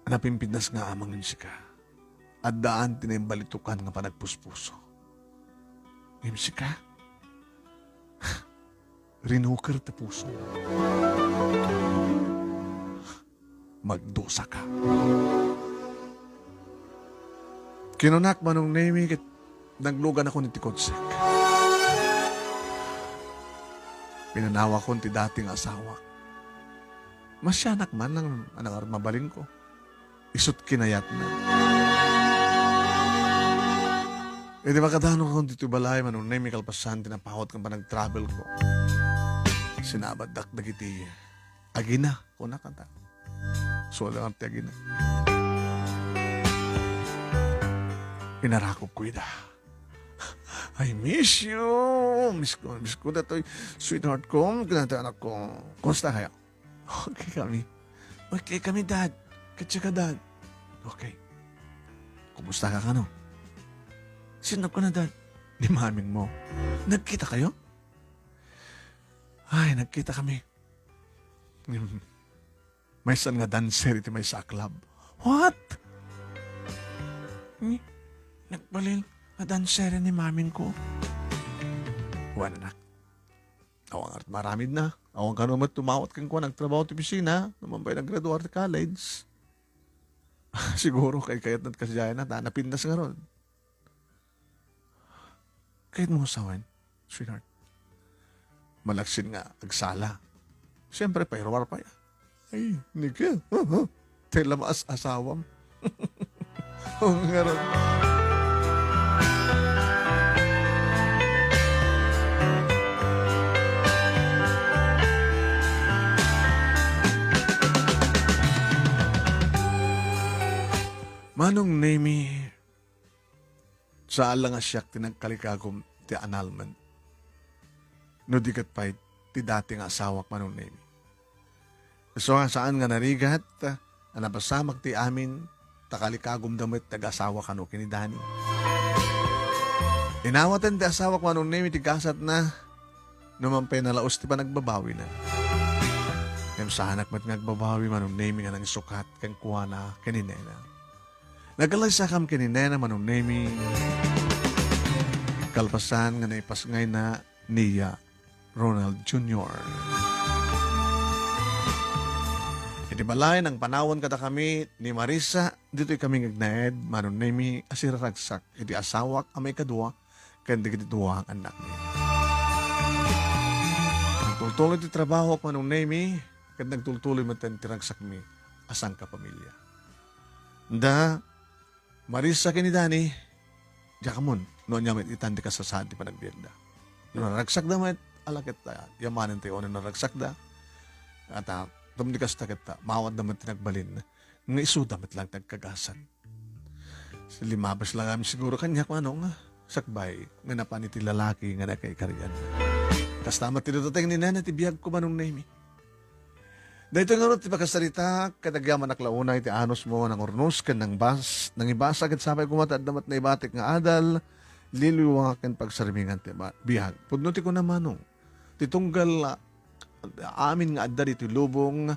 Napimpintas nga amang sika. Addaan ti naimbalitokan nga panagpuspuso. Ngem sika, rinuker ti puso. Magdusaka. Kinunak, Manong Nemi, ket nagluganakon iti kotsek. Pinanawakon ti dati nga asawak. Masianak man lang a nangar-, mabalinko. Isut' kinayatna. Idi makadanonakon ditoy balay, Manong Nemi, kalpasan ti napawat ken panagtravelko, sinabatdak dagiti agina, kuna kanta. Sualangan ti agina. Inarakopko ida. "I miss you. Miss ko, miss ko datoy, sweetheart ko, kinanta anak ko. Kumusta kayo?" "Okay kami." "Okay kami, Dad. Katsa ka, Dad?" "Okay." "Kumusta ka kano?" "Sinop ko na, Dad." "Ni maming mo. Nagkita kayo?" "Ay, nagkita kami." Maysan nga dancer iti maysa a club. What? Ni, nagbalin nga dancer ni mamingko. Wen, anak. Awan ngarud maaramidna. Awan kano met tumawat kenkuana, nagtrabaho ti opisina, no man pay naggraduar ti college. Siguro, kay kayatna ti kasdiayna, ta napintas ngarud. Kayatmo nga sawen, sweetheart? Malaksid nga agsala. Siyempre, pairuar pay. Ay, Nickel. Huh, huh. Tay la maas-asawam. O, ngarud. Manong Nemy, saan la nga siak ti nagkalikagum ti annulment, no di ket pay ti dati nga asawak, Manong Nemy. Isu nga saan nga narigat a napasamak ti amin, ta kalikagumda met ti agasawak kano ken ni Danny. Inawaten ti asawak, Manong Nemy, ti gasatna, no man pay nalaus ti panagbabawina. Ngem saanak met nga agbabawi, Manong Nemy, nga nangisukat kenkuana ken ni nena. Nagkalaysakam ken ni nena, Manong Nemy, kalpasan nga naipasngayna ni Ronald Junior. Iti balay, nangpanawen kadakami ni Marisa, ditoy kami nga agnaed, Manong Nemy, a siraragsak iti asawak a maikadua ken dagiti dua nga annakmi. Nagtultuloy ti trabahok, Manong Nemy, ket nagtultuloy met ti ragsakmi a sangkapamilya. Da, Marisa ken ni Danny, diak ammo no ania met itan ti kasasaad ti panagbiagda. No naragsakda met, ala ket, ah, yamanen tayo no naragsakda. At, ah, tum di kasta ket, ah, maawatda met ti nagbalin nga isuda met lang ti agkagasat. Limabas lang amin siguro kaniak, Manong, ah, sakbay nga napan iti lalaki nga nakaikarian. Kasta met ti dudateng ni nena ti biagko, Manong Nemy. Daytoy ngarud ti pakasaritaak, ket agyamanak la unay ti anusmo a nangurnos ken nangbas-, nangibasa, ket sapay koma ta adda met naibatik nga adal, liwliwa ken pagsarmingan ti ba-, biag. Pudno ti kunam, Manong, ti tunggal, ah, amin nga adda ditoy lubong,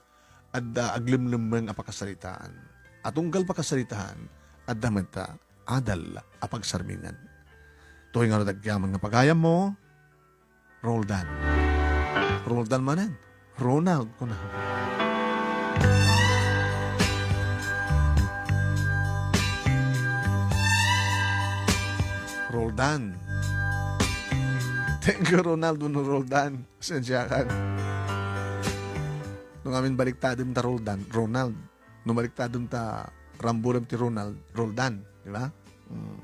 adda aglemlemmeng a pakasaritaan. A tunggal pakasaritaan, adda met, ah, adal a pagsarmingan. Toy ngarud agyaman nga pagayammo, Roldan. Roldan manen. Ronald, kuna. Roldan. Thank you, Ronald, wenno Roldan. Pasensya ka. No amin baliktadem ta Roldan, Ronald. No baliktadem ta ramburam ti Ronald, Roldan, di ba? Mm.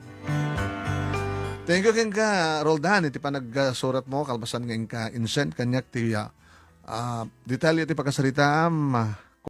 Thank you kenka, Roldan, iti panagsurat mo, kalpasan nga inka insend kaniak ti, ah, ah, detalye ti pakasaritaam, ah,